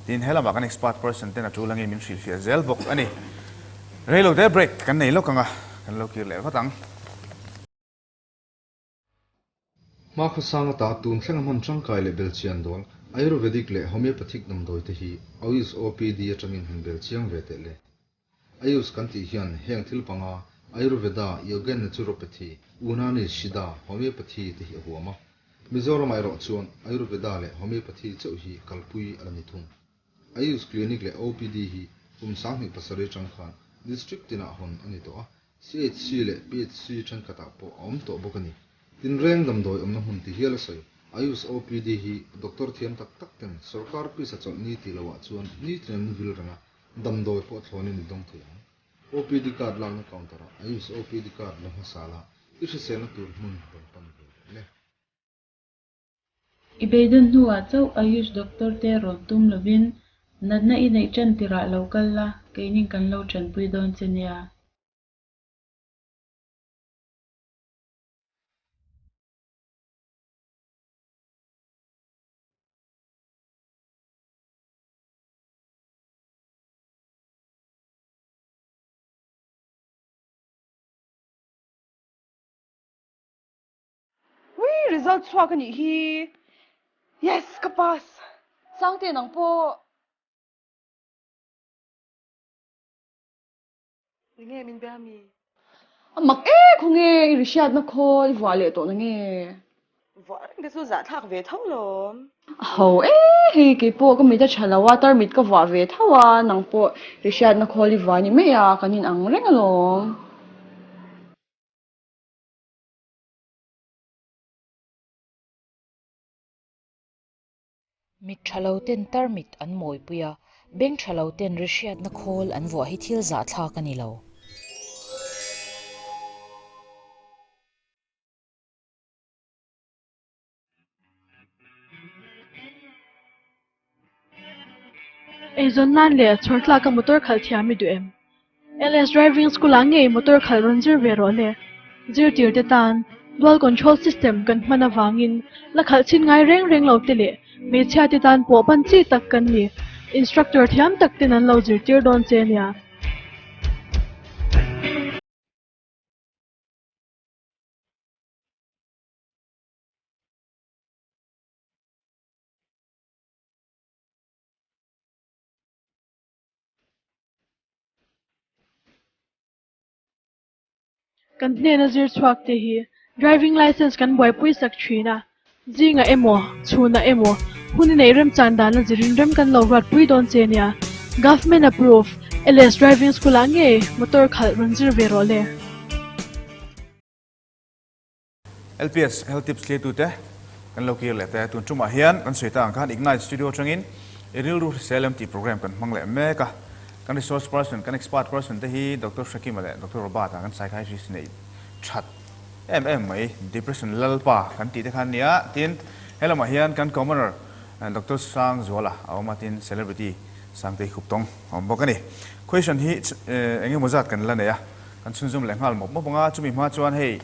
tin helamah kan expert person ten a tul angin min hrilhfiah zel bawk a ni. Reilo te break kan nei lawk ang a kan lo kir leh vat ang. Hmakhawsang ata tun thlenga hman tangkai leh belchian dawl Ayurvedic leh Homeopathic damdawi te hi Ayush OPD atangin han bel chiang ve teh le. Ayush kan tih hian heng thil panga Ayurveda, Yoga and Naturopathy, Unani, Siddha, Homeopathy te hi a huam a. Mizoramah erawh chuan Ayurveda leh Homeopathy chauh hi kalpui a la ni thung. Ayush Clinic leh OPD hi kum 27 atang khan District tinah hawn a ni tawh a, CHC leh PHC thenkhatah pawh a awm tawh bawk a ni. Tinreng damdawi awmna hmun ti hial a sawi. Ayush OPD hi doctor thiam tak tak ten sorkar pisa chawlh ni tih loah chuan nitin an vil reng a, damdawi pawh thlawnin i dawng thei ang. OPD card lakna counter-ah Ayush OPD card la hmasa la, i hriselna tur hmun rawn pan ve leh le. I beidawn hnuah chauh Ayush doctor te rawn tum lovin natna i neih ṭan tirah lo kal la, keinin kan lo ṭanpui dawn che nia. Ui result chhuak a nih hi. Yes ka pass. Sangte nang pawh. Enge min be ami? A mak e khawnge i ri hriatna khawl i vuah leh tawh na nge? Vuah reng te chu zahthlak ve tho lawm. A ho e hei keipawh ka mit a tha lo a tarmit ka vuah ve tho a nang pawh ri hriatna khawl i vuah ni mai a kan in ang reng alawm. Mit tha lo ten tarmit an mawipui a, beng tha lo ten ri hriatna khawl an vuah hi thil zahthlak a ni lo. Eizawn nan leh chhawr tlaka motor khalh thiam i duh em? LS Driving School ah ngei motor khalh rawn zir ve rawh le. Zirtir te tan Dual Control System kan hman avangin la khalh chhin ngai reng reng lo te leh hmeichhia te tan pawh pan chi tak kan ni. Instructor thiam tak ten an lo zirtir dawn che nia. Kan hnena zir chhuak te hi driving licence kan buaipui sak thin a, zingah emaw, chhunah emaw hun i neih remchan dana zirin rem kan lo ruatpui dawn che nia. Government approve LS Driving School ah ngei motor khalh rawn zir ve rawh le. LPS Health Tips thliatute kan lo kir leh te. Tun tumah hian kan sawi ta ang khan Ignite Studio atangin i rilru hrisel em tih program kan hmang leh mek a. Kan resource person, kan expert person te hi Doctor Hrekima leh Doctor Robert-a kan psychiatrist neih that em em mai, depression lalpa kan tih te khan nia. Tin, he lamah hian kan commoner Doctor Sangzuala a awm a, tin celebrity Sangtei Khuptawng a awm bawk a ni. Question hi eng emaw zat kan la nei a, kan chhunzawm leh nghal mawp mawp ang a, chumi hma chuan hei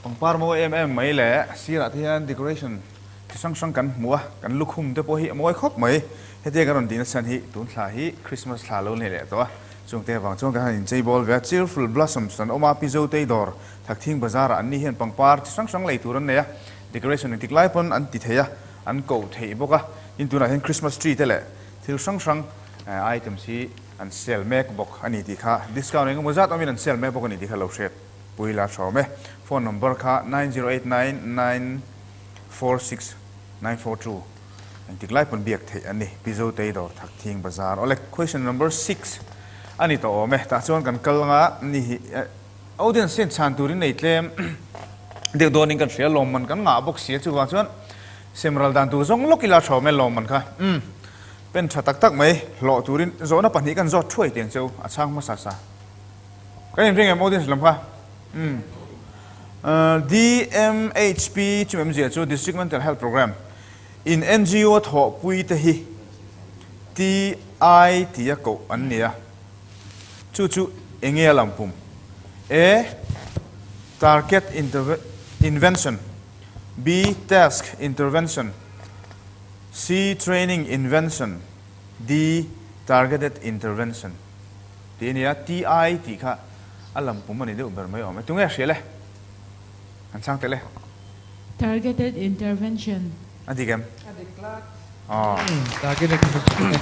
Pangpar mawi em em mai leh sirah te hian decoration chi hrang hrang kan hmu a, kan lukhum te pawh hi a mawi khawp mai. Hetia kan rawn tihna chhan hi tun thla hi Christmas thla lo nei leh tawh a, chung te avang chuan kan han inchei bawl ve a, Cheerful Blossoms an awm a, Pi Zotei dawr Thakthing Bazar ah anni hian pangpar chi hrang hrang lei tur an nei a, decoration engtik lai pawn an ti thei a, an koh theih bawk a, tin tunah hian Christmas tree te leh thil hrang hrang items hi an sale mek bawk a ni tih kha discount engemaw zat awmin an sale mek bawk a ni tih kha lo hriat. Puila hrawm e. Phone number kha 9089946942 engtik lai pawn biak theih a ni. Pi Zotei dawr thak thing bazar. Awle question number six a ni tawh awm e. Tah chuan kan kal anga ni hi audience hian chhan turin nei tlem deuh dawnin kan hria lawmman kan ngah bawk si a chuvang chuan semral dan tur zawng lawk ila hrawm e lawmman kha umm pen tha tak tak mai hlawh turin zawhna pahnih kan zawt thuai tiang cheu a chhang hmasa sa. Kan inring em audience lam kha? Umm. DMHP chu memzia chu District Mental Health Programme in NGO a thawhpui te hi TI tia koh an ni a. Chu chu enge a lam pum? A. Target Invention B. Task Intervention C. Training Invention D. Targeted Intervention. Tih a nia, TI tih kha a lam pum a ni deuh ber mai awm e. Tunge a hria le? An chhang tel e. Targeted intervention. A dik em? A dik tlat. Aw. Targeted intervention.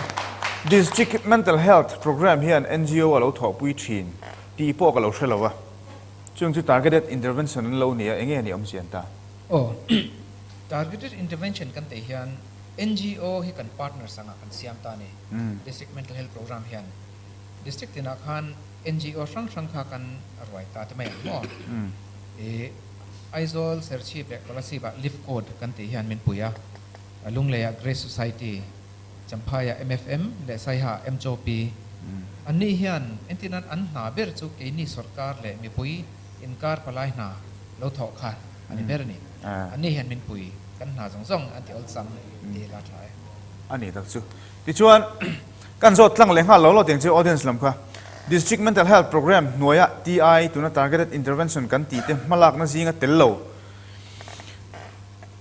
District Mental Health Programme hian NGO a lo thawhpui thin tih pawh ka lo hre lo va. Chung chu targeted intervention an lo ni a, enge a nih awmzia an ta? Aw. Targeted intervention kan tih hian NGO hi kan partners angah kan siam ta a ni. District Mental Health Programme hian. District tinah khan NGO hrang hrang kha kan ruai ta te mai ang maw? I Aizawl, Serchhip leh Kolasib ah Lift Code kan tih hian min pui a, Lunglei ah Grace Society, Champhai ah MFM leh Saiha ah MCOP. Anni hian entirnan an hna ber chu keini sawrkar leh mipui inkar palai hna lo thawh kha a ni ber a ni. Anni hian min pui kan hna zawng zawng an ti awlsam tih la tha e. A ni tak chu. Tichuan. Kan zawt tlang leh nghal lo lo tiang chu audience lam kha District Mental Health Programme hnuaia TI tuna Targeted Intervention kan tih te hmalakna zinga tel lo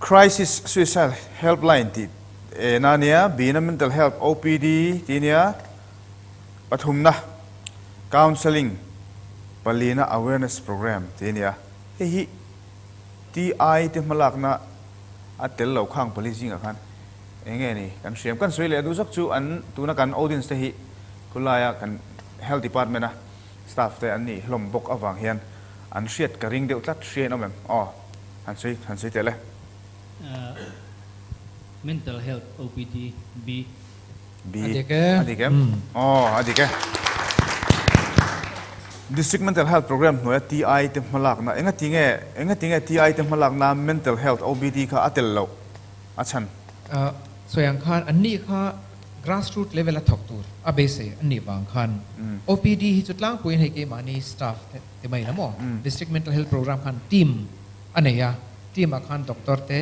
Crisis Suicide Helpline tih ena nia, B-na Mental Health OPD tih nia, pathumna Counselling, palina Awareness Programme tih nia. Hei hi TI te hmalakna a tel lo khang pali zingah khan Eng nge ni kan hriam kan sawi leh duh zawk chu an tuna kan audience te hi khulaia kan health department a staff te an nih hlawm bawk avang hian an hriat ka ring deuh tlat hria in awm em aw han sawi han sawi teh le. Mental health OPD B. B a dik e a dik em aw a dik e District Mental Health Programme hnuaia TI te hmalakna engatinge engatinge TI te hmalakna Mental Health OPD kha a tel loh a chhan. Sawi ang khan anni kha grass root level a thawk tur a beisei an nih vang khan OPD hi chu tlangpuiin hei keimahni staff te mai la maw District Mental Health Programme khan team a nei a, team ah khan doctor te,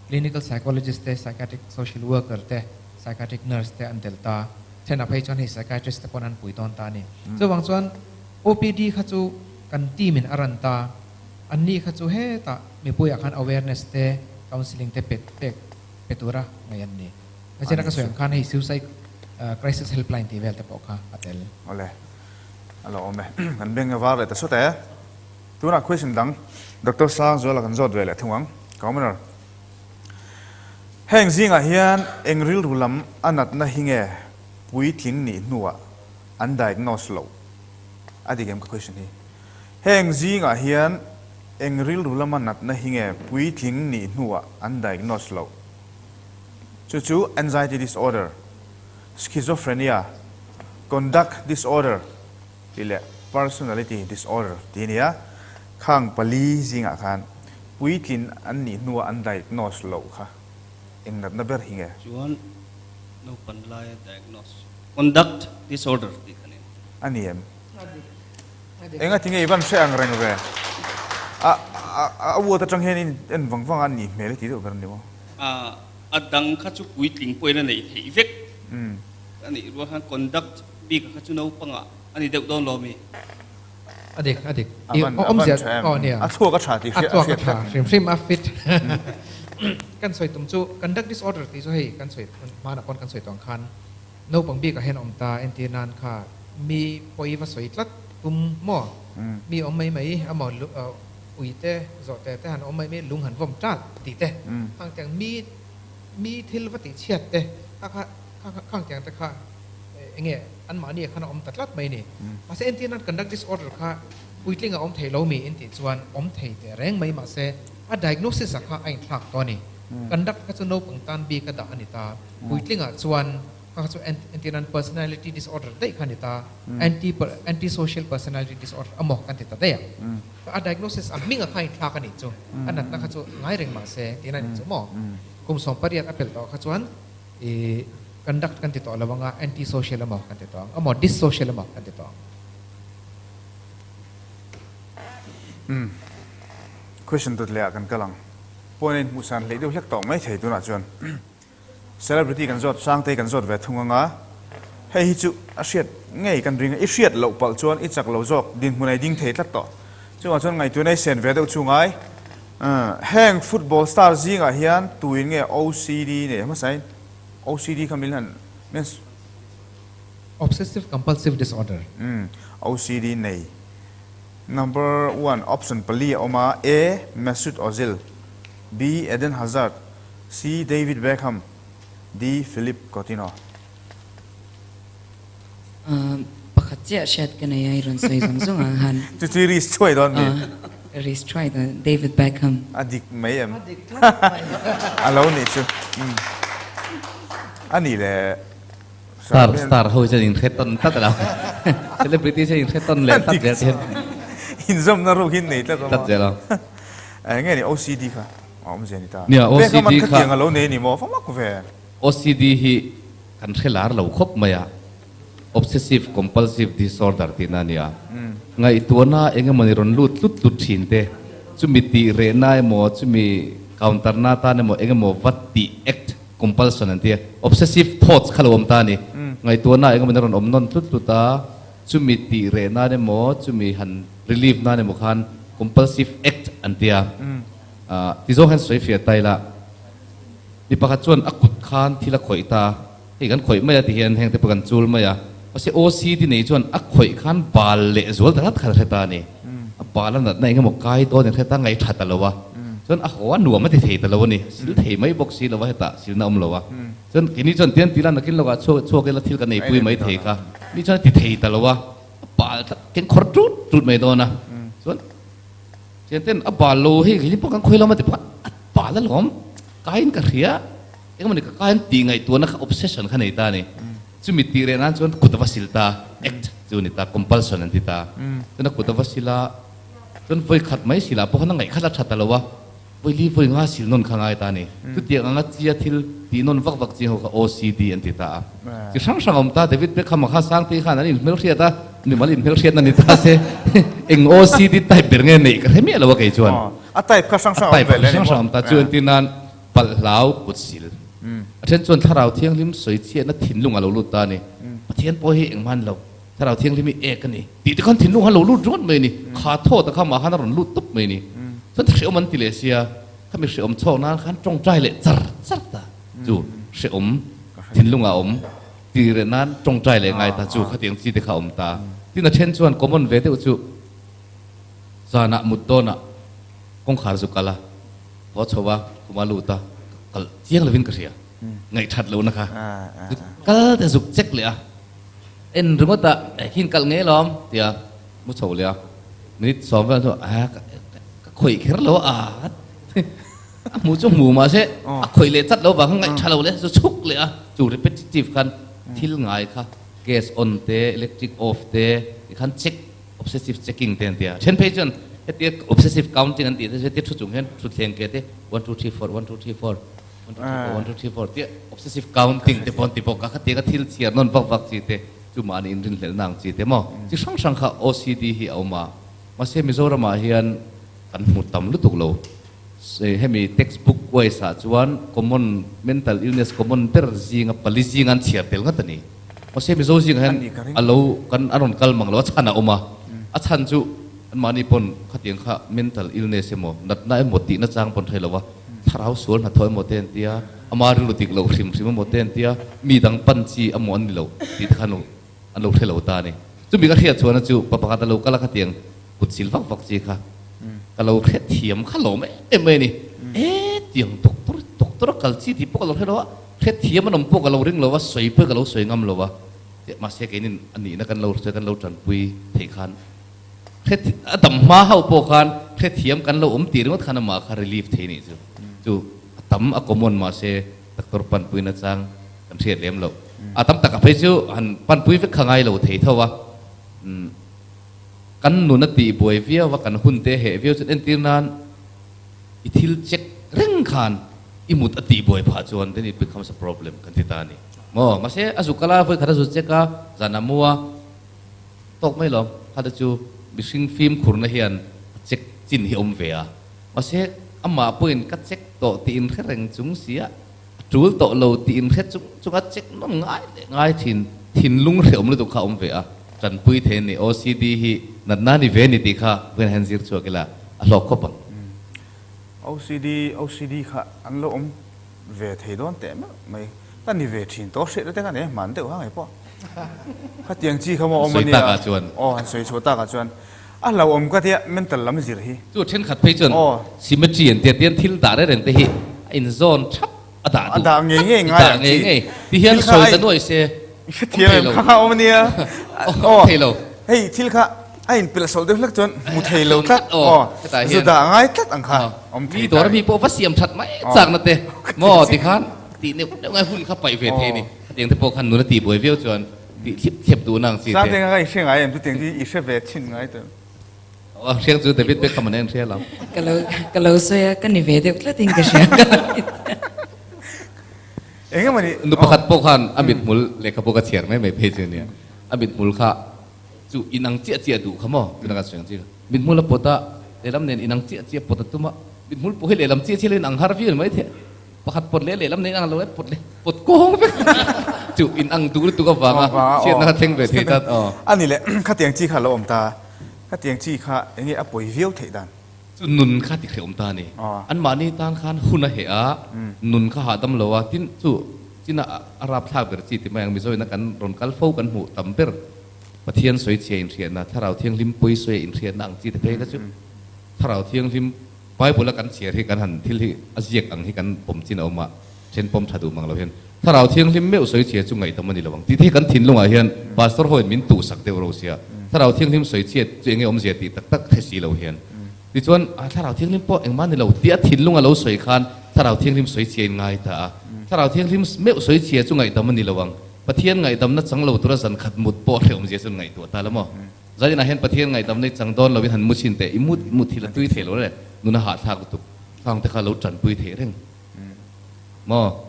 clinical psychologist te, psychiatric social worker te, psychiatric nurse te an tel ta, then ah phei chuan hei psychiatrist te pawn an pui dawn ta a ni. Chuvang chuan OPD kha chu kan team in a run ta. Anni kha chu hetah mipuiah khan awareness te, counselling te pe pek pe tura ngaih an ni. Nachina ka sawi ang khan hei suicide crisis helpline tih vel te pawh kha a tel. Awle, a lo awm e. Kan beng a var leh ta sawt e. Tunah question dang Doctor Sangzuala kan zawt ve leh thung ang. Commoner. Heng zingah hian eng rilru lam a natna hi nge puitling nih hnuah an diagnose loh? A dik em ka question hi? Heng zingah hian eng rilru lama natna hi nge puitling nih hnuah an diagnose loh? Chu chu anxiety disorder, schizophrenia, conduct disorder tih leh personality disorder tih a ni a. Khang pali zingah khan puitlin an nih hnuah an diagnose loh kha eng natna ber hi nge? Chuan naupan laia diagnose conduct disorder tih kha ni. A ni em? Enga tinge i van hre ang reng ve? A a word atang hian in en vang vang a nih hmel i ti deuh ber a ni maw? A a dang kha chu puitling pawhin a neih theih vek a nih rual khan conduct bik a kha chu naupangah a ni deuh dawn lo mi? A dik a dik. I awmzia aw nia. A thluak a tha tih hriat a thluak a tha hrim hrim a fit. Kan sawi tum chu conduct disorder tih chu hei kan sawi hmanah pawn kan sawi tawh ang khan Naupang bikah hian awm ta entir nan kha mi pawi va sawi tlat tum maw? Mi awm mai mai amaw ui te zawh te te han awm mai mai lung han vawm ṭalh tih te khang tiang mi mi thil va tih chhiat te kha kha khang tiang te kha eng nge anmahni ah khan a awm ta tlat mai ni. Mahse entir nan conduct disorder kha puitling a awm thei lo mi intih chuan awm thei teh reng mai mahse a diagnosis ah kha a inthlak tawh a ni. Conduct kha chu naupang tan bik a dah a ni ta. Puitlingah chuan kha chu entirnan personality disorder daih kha a ni ta, anti anti social personality disorder amaw kan ti ta daih ang. A diagnosis a hming a kha inthlak a nih chu, a natna kha chu ngai reng mah se tihna a nih chu maw. Kum 18 a pel tawh kha chuan i conduct kan ti tawh lo anga anti social amaw kan ti tawh ang, amaw dissocial amaw kan ti tawh ang. Question dawt leh ah kan kal ang. Pawn a inhmuhsan hleih deuh hlek tawh mai thei tunah chuan. Celebrity kan zawt, Sangtei kan zawt ve thung anga, hei hi chu a hriat ngei kan ring a, i hriat loh palh chuan i chak lo zawk, dinhmun a i ding thei tlat tawh. Chungah chuan ngaihtuahna i sen ve deuh chu ngai. Heng football star zingah hian tuin nge OCD nei hmasain? OCD kha min han means. Obsessive Compulsive Disorder. Umm, OCD nei. Number one option pali a awm a, A. Mesut Ozil, B. Eden Hazard, C. David Beckham, D. Philippe Coutinho. Pakhat chiah hriat ka nei a, i rawn sawi zawng zawng ang han. Chu chu i risk thuai dawn mi? Ka risk thuai dawn, David Beckham. A dik mai em? A dik tlat mai. A lo nih chu. A nih le. Star star ho hian in hre tawn tlat a lo. Celebrity hian in hre tawn leh tlat zel hian. Inzawmna ruk hi nei tlat awm a. Tlat zel a. Eng nge ni OCD kha? A awm zia ni ta. Nia, OCD kha. Beckham khatiang a lo nei a ni maw? Va mak ve. OCD hi kan hre lar lo khawp mai a. Obsessive Compulsive Disorder tihna a ni a. Ngaihtuahna eng emaw ni rawn lut tlut tlut thin te, chumi tih rehna emaw, chumi counter na atan emaw eng emaw va tih act compulsion an ti a. Obsessive thoughts kha lo awm ta a ni. Ngaihtuahna eng emaw ni rawn awm nawn tlut tlut a, chumi tih reh nan emaw, chumi han relieve nan emaw khan compulsive act an ti a. Ti zawng hian sawi fiah ta ila, mi pakhat chuan a kut khan thil a khawih ta a, hei kan khawih mai a ti hian heng te pawh kan chul mai a, mahse OCD nei chuan a khawih khan bal leh zual ta tlat khan a hre ta a ni. A bal a natna eng emaw kai dawn in hre ta, ngaih tha ta lo a, chuan a haw a nuam a ti thei ta lo a ni, sil thei mai bawk si lo a hetah silna awm lo a, chuan keini chuan tian tila nakin lawkah chhuak chhuak ila thil kan eipui mai thei kha, mi chuan a ti thei ta lo a, a bal tlat keng khawr tut tut mai dawn a, chuan. Thianten a bal lo hei kei pawh kan khawi lawm a ti pawh a bal alawm kaiin ka hria engemaw ni ka kaiin tih ngaihtuahna kha obsession kha nei ta a ni chumi tih reh nan chuan kut a va sil ta act chu a ni ta compulsion an ti ta chuan a kut a va sil a chuan vawi khat mai silah pawh khan a ngaih khat a tha ta lo a vawi li vawi nga sil nawn kha ngai ta a ni chutiang anga chia thil tih nawn vak vak chi ho kha OCD an ti ta a chi hrang hrang a awm ta David Beckham a kha Sangte khan an inhmelhriat a Mimal inhmelhriatna ni ta se eng OCD type ber nge neih ka hre miah lo a kei chuan. A type kha hrang hrang a awm ve le a ni maw? A type kha hrang hrang a awm ta chu entir nan palh hlau kut sil. A then chuan thlarau thianghlim sawi chhiatna thinlung a lo lut ta a ni. Pathian pawh hi engmah a ni lo. Thlarau Thianghlim hi ek a ni tih te khan thinlung khan lo lut ringawt mai a ni. Kha thawt a kha mah khan a rawn lut tup mai a ni. Chuan hrehawm an ti leh sia, khami hrehawm chhawk nan khan tawngtai leh char char ta chu hrehawm thinlungah a awm ti reh nan tawngtai leh ngai ta chu khatiang chi te kha a awm ta. Tin a then chuan common ve deuh chu zanah mut dawnah kawngkhar zu kal a, haw chho a, khuma lut a, ka kal chiang lovin ka hria. Ngaihthat lohna kha kal te zuk check leh a. En ringawt a, hin kalh ngei alawm tia mu chho leh a, minute sawm vel hnuah a ka khawih kher lo a, a hmuh chu hmu mahse a khawih leh chat lo vang kha ngaih tha lo leh chu chhuk leh a, chu repetitive khan thil ngai kha gas on te electric off te tikhan check obsessive checking te an ti a, then phei chuan hetia obsessive counting an tih te chu hetia thu chung hian thutthleng ke te one two three four one two three four 1 2 3 4 tia obsessive counting te pawh an ti bawk a, khatiang a thil chhiar nawn vak vak chi te chu mahni inrinhlelhna ang chi te maw chi hrang hrang kha OCD hi a awm a, mahse Mizoramah hian kan hmu tam lutuk lo, hemi textbook wise ah chuan common mental illness common ber zinga pali zinga an chhiar tel ngat a ni, mahse Mizo zingah hian a lo kan a rawn kal mang lo a chhan a awm a, a chhan chu anmahni pawn khatiang kha mental illness emaw natna emaw tihna chang pawn hrei lo a. Thlarau sual hnathawh emaw te an tia, ama rilru dik loh hrim hrim emaw te an tia, mi dang pan chi emaw an ni lo tih te khan an lo hre lo ta a ni. Chumi ka hriat chuan chu pa pakhat a lo kal a khatiang kut sil vak vak chi kha ka lo hre thiam kha lo mai em mai a ni. E tiang doctor doctor a kal chi tih pawh ka lo hre lo a, hre thiam an awm pawh ka lo ring lo a, sawi pawh ka lo sawi ngam lo a, mahse keinin a nihna kan lo kan lo tanpui theih khan A dam hma ho pawh khan hrethiam kan lo awm tih ringawt khan amah kha relief thei nih chu. Chu a tam a common mahse doctor panpui nachang kan hriat lem loh. A tam tak a phei chu han panpui vek kha ngai lo thei tho a. Kan nun a tih buai viau a, kan hun te heh viau chuan entir nan i thil check reng khan i mut a tih buai phah chuan then it becomes a problem kan ti ta a ni. Maw? Mahse a zuk kal a, vawikhat a zu check a, zan a mu a. Tawk mai lo, khata chu mihring fimkhurna hian a check chin hi awm ve a, mahse amah pawhin ka check tawh tih inhre reng chung sia, a tul tawh lo tih inhre chung chung a check nawn ngai leh ngai thin, thinlung hrehawm lutuk kha a awm ve a, tanpui thei a ni, OCD hi natna ni ve a ni tih kha vawiin hian zir chhuak ila a hlawk khawp ang. OCD, OCD kha an lo awm ve thei dawn teh meuh mai. Ka ni ve thin tawh hriat te ka nei hman deuh ha ngei pawh. Khatiang chi kha maw awm a nia. Aw han sawi chhuah takah chuan a hlauhawm ka tia mental lam zir hi. Chu thenkhat phei chuan symmetry an tia tian thil dah reng reng te hi a inzawn thap a dah duh. A dah ngei ngei ngai ang chi. Ti hian sawi ta nuai se awm thei lo. Kha kha awm a nia. Awm thei lo. Hei thil kha a inpilh sawlh deuh hlek chuan hmu thei lo tlat. Aw zu dah ngai tlat ang kha awm thei ta. Mi dawr a mi pawh va siam that mai chakna te maw tikhan Tih neuh neuh ngai hun kha paih ve thei a ni. Khatiang te pawh khan nuna tih buai viau chuan tih thlip thlep duhna ang chi te. Sangte kha i hre ngai em? Chutiang chu i hre ve chhin ngai tawh em? Aw hriang chu David Beckham an en hria lo. Ka lo ka lo sawi a, ka ni ve deuh tlat in ka hria ka lo ti ta. Eng emaw ni? Nu pakhat pawh khan a mithmul lehkhabu ka chhiar mai mai phei chu ania. A mithmul kha chu inang chiah chiah duh kha maw? Tunah kan sawi ang chi kha. Mithmul a pawt a, lehlam nen inang chiah chiah pawt a tum a, mithmul pawh hi lehlam chiah chiah lo inang har viau mai thei. Pakhat pawt leh lehlam nei ang lo e pawt leh pawt kawng vek chu in ang duh lutuk avanga chhiatna kha thleng ve thei ta aw. A ni le khatiang chi kha a lo awm ta khatiang chi kha eng nge a pawi viau theih dan. Chu nun kha ti hrehawm ta a ni. Anmahni tan khan hun a heh a nun kha hahdam lo a tin chu china a rapthlak ber chi ti mai ang Mizoina kan rawn kal fo kan hmuh tam ber Pathian sawi chhia inhriatna Thlarau Thianghlim pawi sawi a inhriatna ang chi te phei kha chu Thlarau Thianghlim Bible a kan chhiar hi kan han thil hi a ziak ang hi kan pawm chin a awm a, then pawm tha duh mang lo hian Thlarau Thianghlim meuh sawi chhia chu ngaihdam a ni lo ang tih te hi kan thinlungah hian Pastor ho in min tuhsak deuh ro sia, Thlarau Thianghlim sawi chhiat chu enge awmzia tih tak tak hre si lo hian tichuan a Thlarau Thianghlim pawh engmah ni lo tih a thinlung a lo sawi khan Thlarau Thianghlim sawi chhia in ngai ta a, Thlarau Thianghlim meuh sawi chhia chu ngaihdam a ni lo ang, Pathian ngaihdamna chang lo tura zan khat mut pawh hrehawmzia chu ngaihtuah ta la maw? Zaninah hian Pathian ngaihdam nei chang dawn loin han mu chhin teh, i mut i mut hi la tui thei lo le, nuna hahthlak lutuk khang te kha lo tanpui theih reng maw?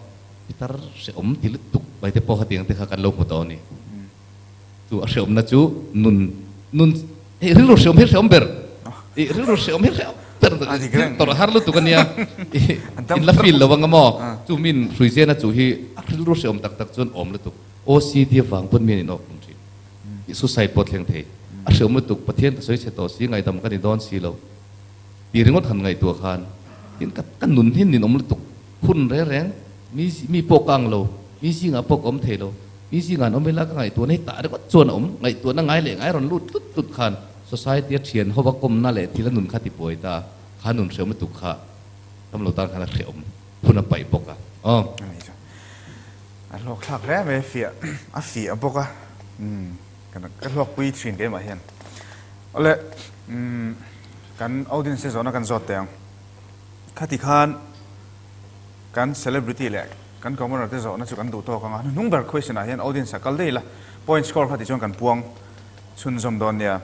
Pitar hrehawm ti lutuk mai te pawh khatiang te kha kan lo hmu tawh a ni. Chu a hrehawmna chu nun nun hei rilru hrehawm hi hrehawm ber, i rilru hrehawm hi hrehawm ber thil tawrh har lutuk a nia, in la feel lo anga maw? Chu min hruizena chu hi a rilru hrehawm tak tak chuan awm lutuk, OCD avang pawn mi an inawk hlum thin. Suicide pawh thleng thei. A hreawm lutuk, Pathian ka sawi chhe tawh si, ngaihdam ka ni dawn si lo tih ringawt han ngaihtuah khan tin ka ka nun hi ninawm lutuk. Hun reng reng mi mi pawh ka ang lo, mi zingah pawh ka awm thei lo, mi zingah an awm ila ka ngaihtuahna hi tah ringawt chuan a awm, ngaihtuahna ngai leh ngai rawn lut tlut tlut khan society a thian hova kawmna leh thil a nun kha ti buai ta, kha nun hreawm lutuk kha damlo tan khan a hreawm hun a paih bawk a. Aw. A hlawk thlak hle mai a fiah a fiah bawk a umm ka hlawkpui thin keimah hian. Awle umm kan audience te zawhna kan zawt teh ang. Khati khan kan celebrity leh kan commoner te zawhna chu kan duh tawk ang a, hnuhnung ber question ah hian audience ah kal daih ila point score kha tichuan kan puang chhunzawm dawn nia.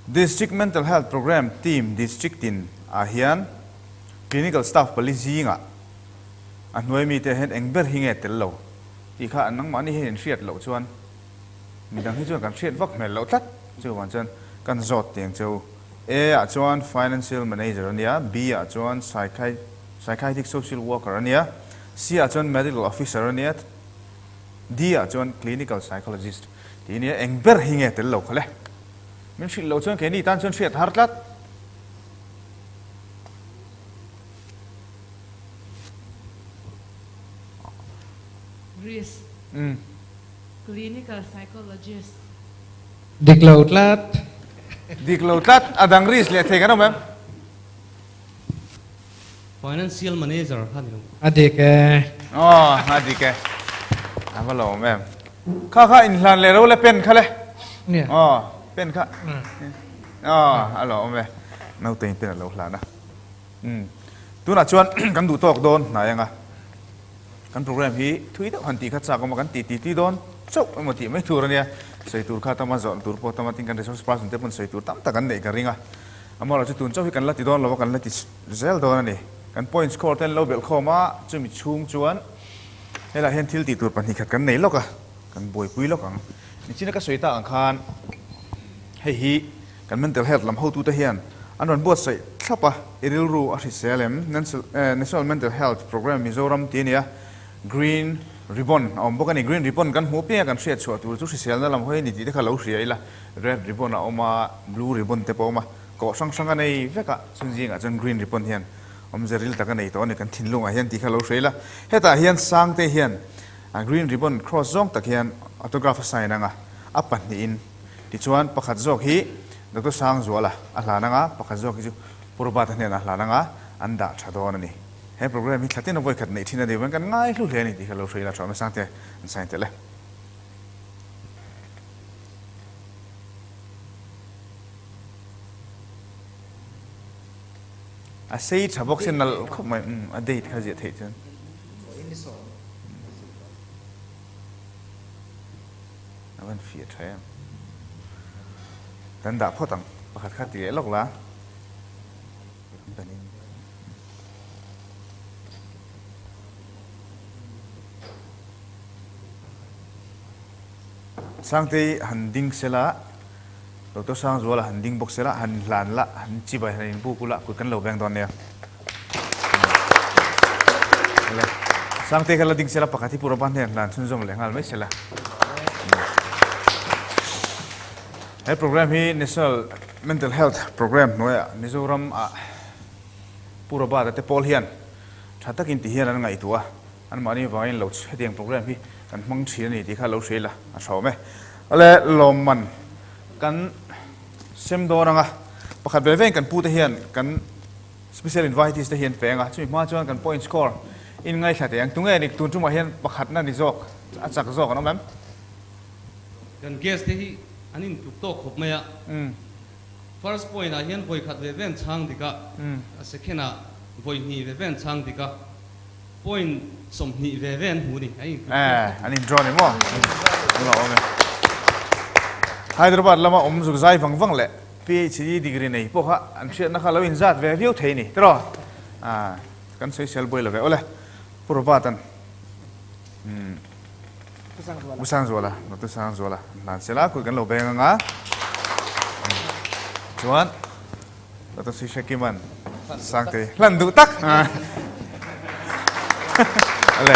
District Mental Health Programme Team District tin ah hian clinical staff pali zingah A hnuai mite hian eng ber hi nge tel lo tih kha an nangmahni hian in hriat loh chuan midang hi chuan kan hriat vak hmel loh tlat. Chuvang chuan kan zawt tiang che u. A ah chuan Financial Manager a nia, B ah chuan Psychiatric Social Worker a nia, C ah chuan Medical Officer a nia, D ah chuan Clinical Psychologist tih a nia. Eng ber hi nge tel lo kha le? Min hrilh loh chuan keini tan chuan hriat har tlat. Risk. Clinical psychologist. Dik lo tlat. Dik lo tlat. A dang risk leh thei kan awm em? Financial manager kha ni lo. A dik e. Aw, a dik e. A va lo awm em? Kha kha inhlan leh ro le pen kha le. Nia. Aw, pen kha. Aw, a lo awm e. Naute in pen a lo hlan a. Umm. Tunah chuan kan duh tawk dawn hnai anga kan program hi thui deuh han tih kha chak awm a, kan tih titi dawn chauh emaw tih mai tur ania, sawi tur kha tam a, zawh tur pawh tam a, tin kan resource person te pawn sawi tur tam tak an neih ka ring a, amaherawh chu tun chauh hi kan la ti dawn lo a, kan la ti zel dawn a ni. Kan point score te an lo belh khawm a, chumi chhung chuan helaiah hian thil tih tur pahnihkhat kan nei lawk a, kan buaipui lawk ang. Nichina ka sawi tak ang khan hei hi Kan mental health lam hotute hian an rawn buatsaih thlap a, i rilru a hrisel em? National Mental Health Programme Mizoram tih a ni a, Green Ribbon a awm bawk a ni. Green Ribbon kan hmuh pianga kan hriat chhuah tur chu hriselna lam hawi a ni tih te kha lo hria ila, Red Ribbon a awm a, Blue Ribbon te pawh a awm a, kawh hrang hrang a nei vek a, chhun zingah chuan Green Ribbon hian awmze ril tak a nei tawh a ni kan thinlungah hian tih kha lo hria ila. Hetah hian Sangte hian Green Ribbon cross zawng tak hian autograph a sign ang a, a pahnihin. Tichuan, pakhat zawk hi Doctor Sangzuala a hlan anga, pakhat zawk hi chu Pu Robert-a hnenah a hlan anga, an dah tha dawn a ni. He program hi thlatin a vawikhat neih thin a ni vang kan ngai hlu hle a ni tih kha lo hria ila tha awm e Sangte an sign tel e. A sei tha bawk se nalh khawp mai, umm a date kha ziah theih chuan. A van fiah tha em. Kan dah phawt ang. Pakhat kha ti leh lawk la. Sangtei han ding sela, Doctor Sangzuala han ding bawk sela, han hlan la, han chibai han inbuk ula, kut kan lo veng dawn nia. Sangte kha la ding sela pakhat hi Pu Roba hnen hlan chhunzawm leh nghal mai sela. He program hi National Mental Health Program hnuaiah Mizoram ah Pu Roba te pawl hian tha takin ti hian an ngaihtuah a, anmahni vangin lo hetiang program hi kan hmang thin a ni tih kha lo hria ila a tha awm e. Awle lawmman kan sem dawn anga pakhat ve vein kan pute hian kan Special invitees te hi an peng a, chumi hma chuan kan point score in ngaithla teh ang. Tunge nik tun tumah hian pakhatna ni zawk, a chak zawk an awm em? Kan guest te hi an intluk tawk khawp mai a, first point ah hian vawi khat ve ve an chhang dik a, a second ah vawi hnih ve ve an chhang dik a, point 20 ve ve an hmu ni, an intluk tawk khawp. Eh, an indraw ni maw? An lo awm e. Hyderabad lama awm zuk zai vang vang leh. PhD degree nei pawh kha an hriatna kha lo inzat ve viau thei ni tiraw? Ah, kan sawisel buai lo ve. Awle, Pu Robert an umm Pu Sangzuala, Doctor Sangzuala an hlan sela, kut kan lo beng anga. Chuan Doctor Srishakiman Sangtei hlan duh tak. Awle,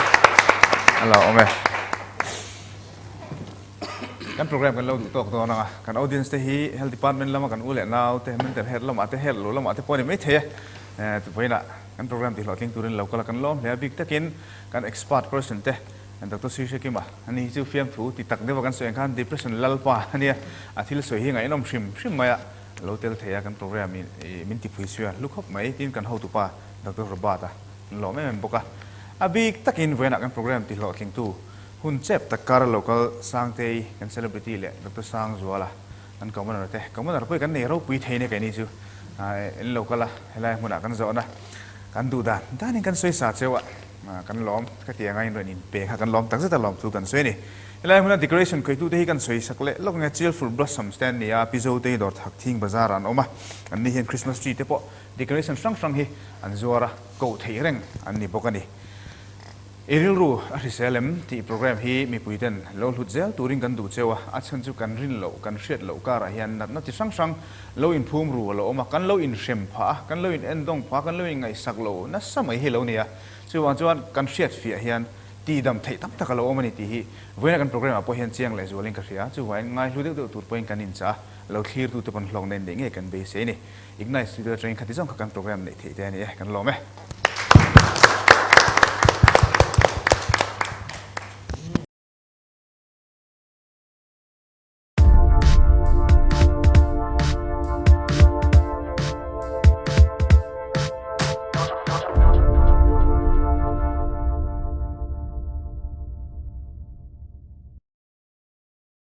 a lo awm e. Kan program kan lo duh tawk dawn ang a, kan audience te hi Health Department lama kan u leh nau te, mental health lamah te, health lo lamah te pawh a ni maithei e. Vawiinah kan program tihhlawhtling turin lo kal a, kan lawm hle a, bik takin kan expert person te Doctor Sri Hrekima ani hi chu fiamthu ti tak deuha kan sawi ang khan depression lalpa a nia, a thil sawi hi ngaihnawm hrim hrim mai a, lo tel thei a kan program i min tiphui suia hlu khawp mai tin kan hotupa Doctor Robert-a kan lawm em em bawk a. A bik takin vawiinah kan program tihlawhtlingtu hun chep tak kar local Sangtei kan celebrity leh Doctor Sangzuala kan commoner te, commoner pawh hi kan nei ropui thei nia keini chu in local a helai hmunah kan zawhna kan duh dan danin kan sawi sa cheu a. Kan lawm, ka ti anga in rawn inpe kha kan lawm takzet a lawm thu kan sawi a ni. Helai hmuna decoration khawitute hi kan sawi sak leh lawk nge Cheerful Blossoms te an ni a, Pi Zote hi dawr thak thing bazar ah an awm a, an ni hian Christmas tree te pawh decoration hrang hrang hi an zuar a, koh theih reng an ni bawk a ni. I rilru a hrisel em tih program hi mipui ten lo hlut zel turin kan duh cheu a, a chhan chu kan rin loh, kan hriat loh karah hian natna chi hrang hrang lo inphum ru a lo awm a, kan lo inhrem phah a, kan lo in endawng phah a, kan lo inngaihsak lo nasa mai hi lo ni a. Chuvang chuan kan hriat fiah hian tihdam theih tam tak a lo awm a ni tih hi vawiina kan programme ah pawh hian chiang leh zualin ka hria. Chuvangin ngaihlu deuh deuh tur pawhin kan inchah a, lo thlirtute pawn hlawkna in neih ngei kan beisei a ni. Ignite Studio atangin khati zawng kha kan programme neih theih te a ni e, kan lawm e.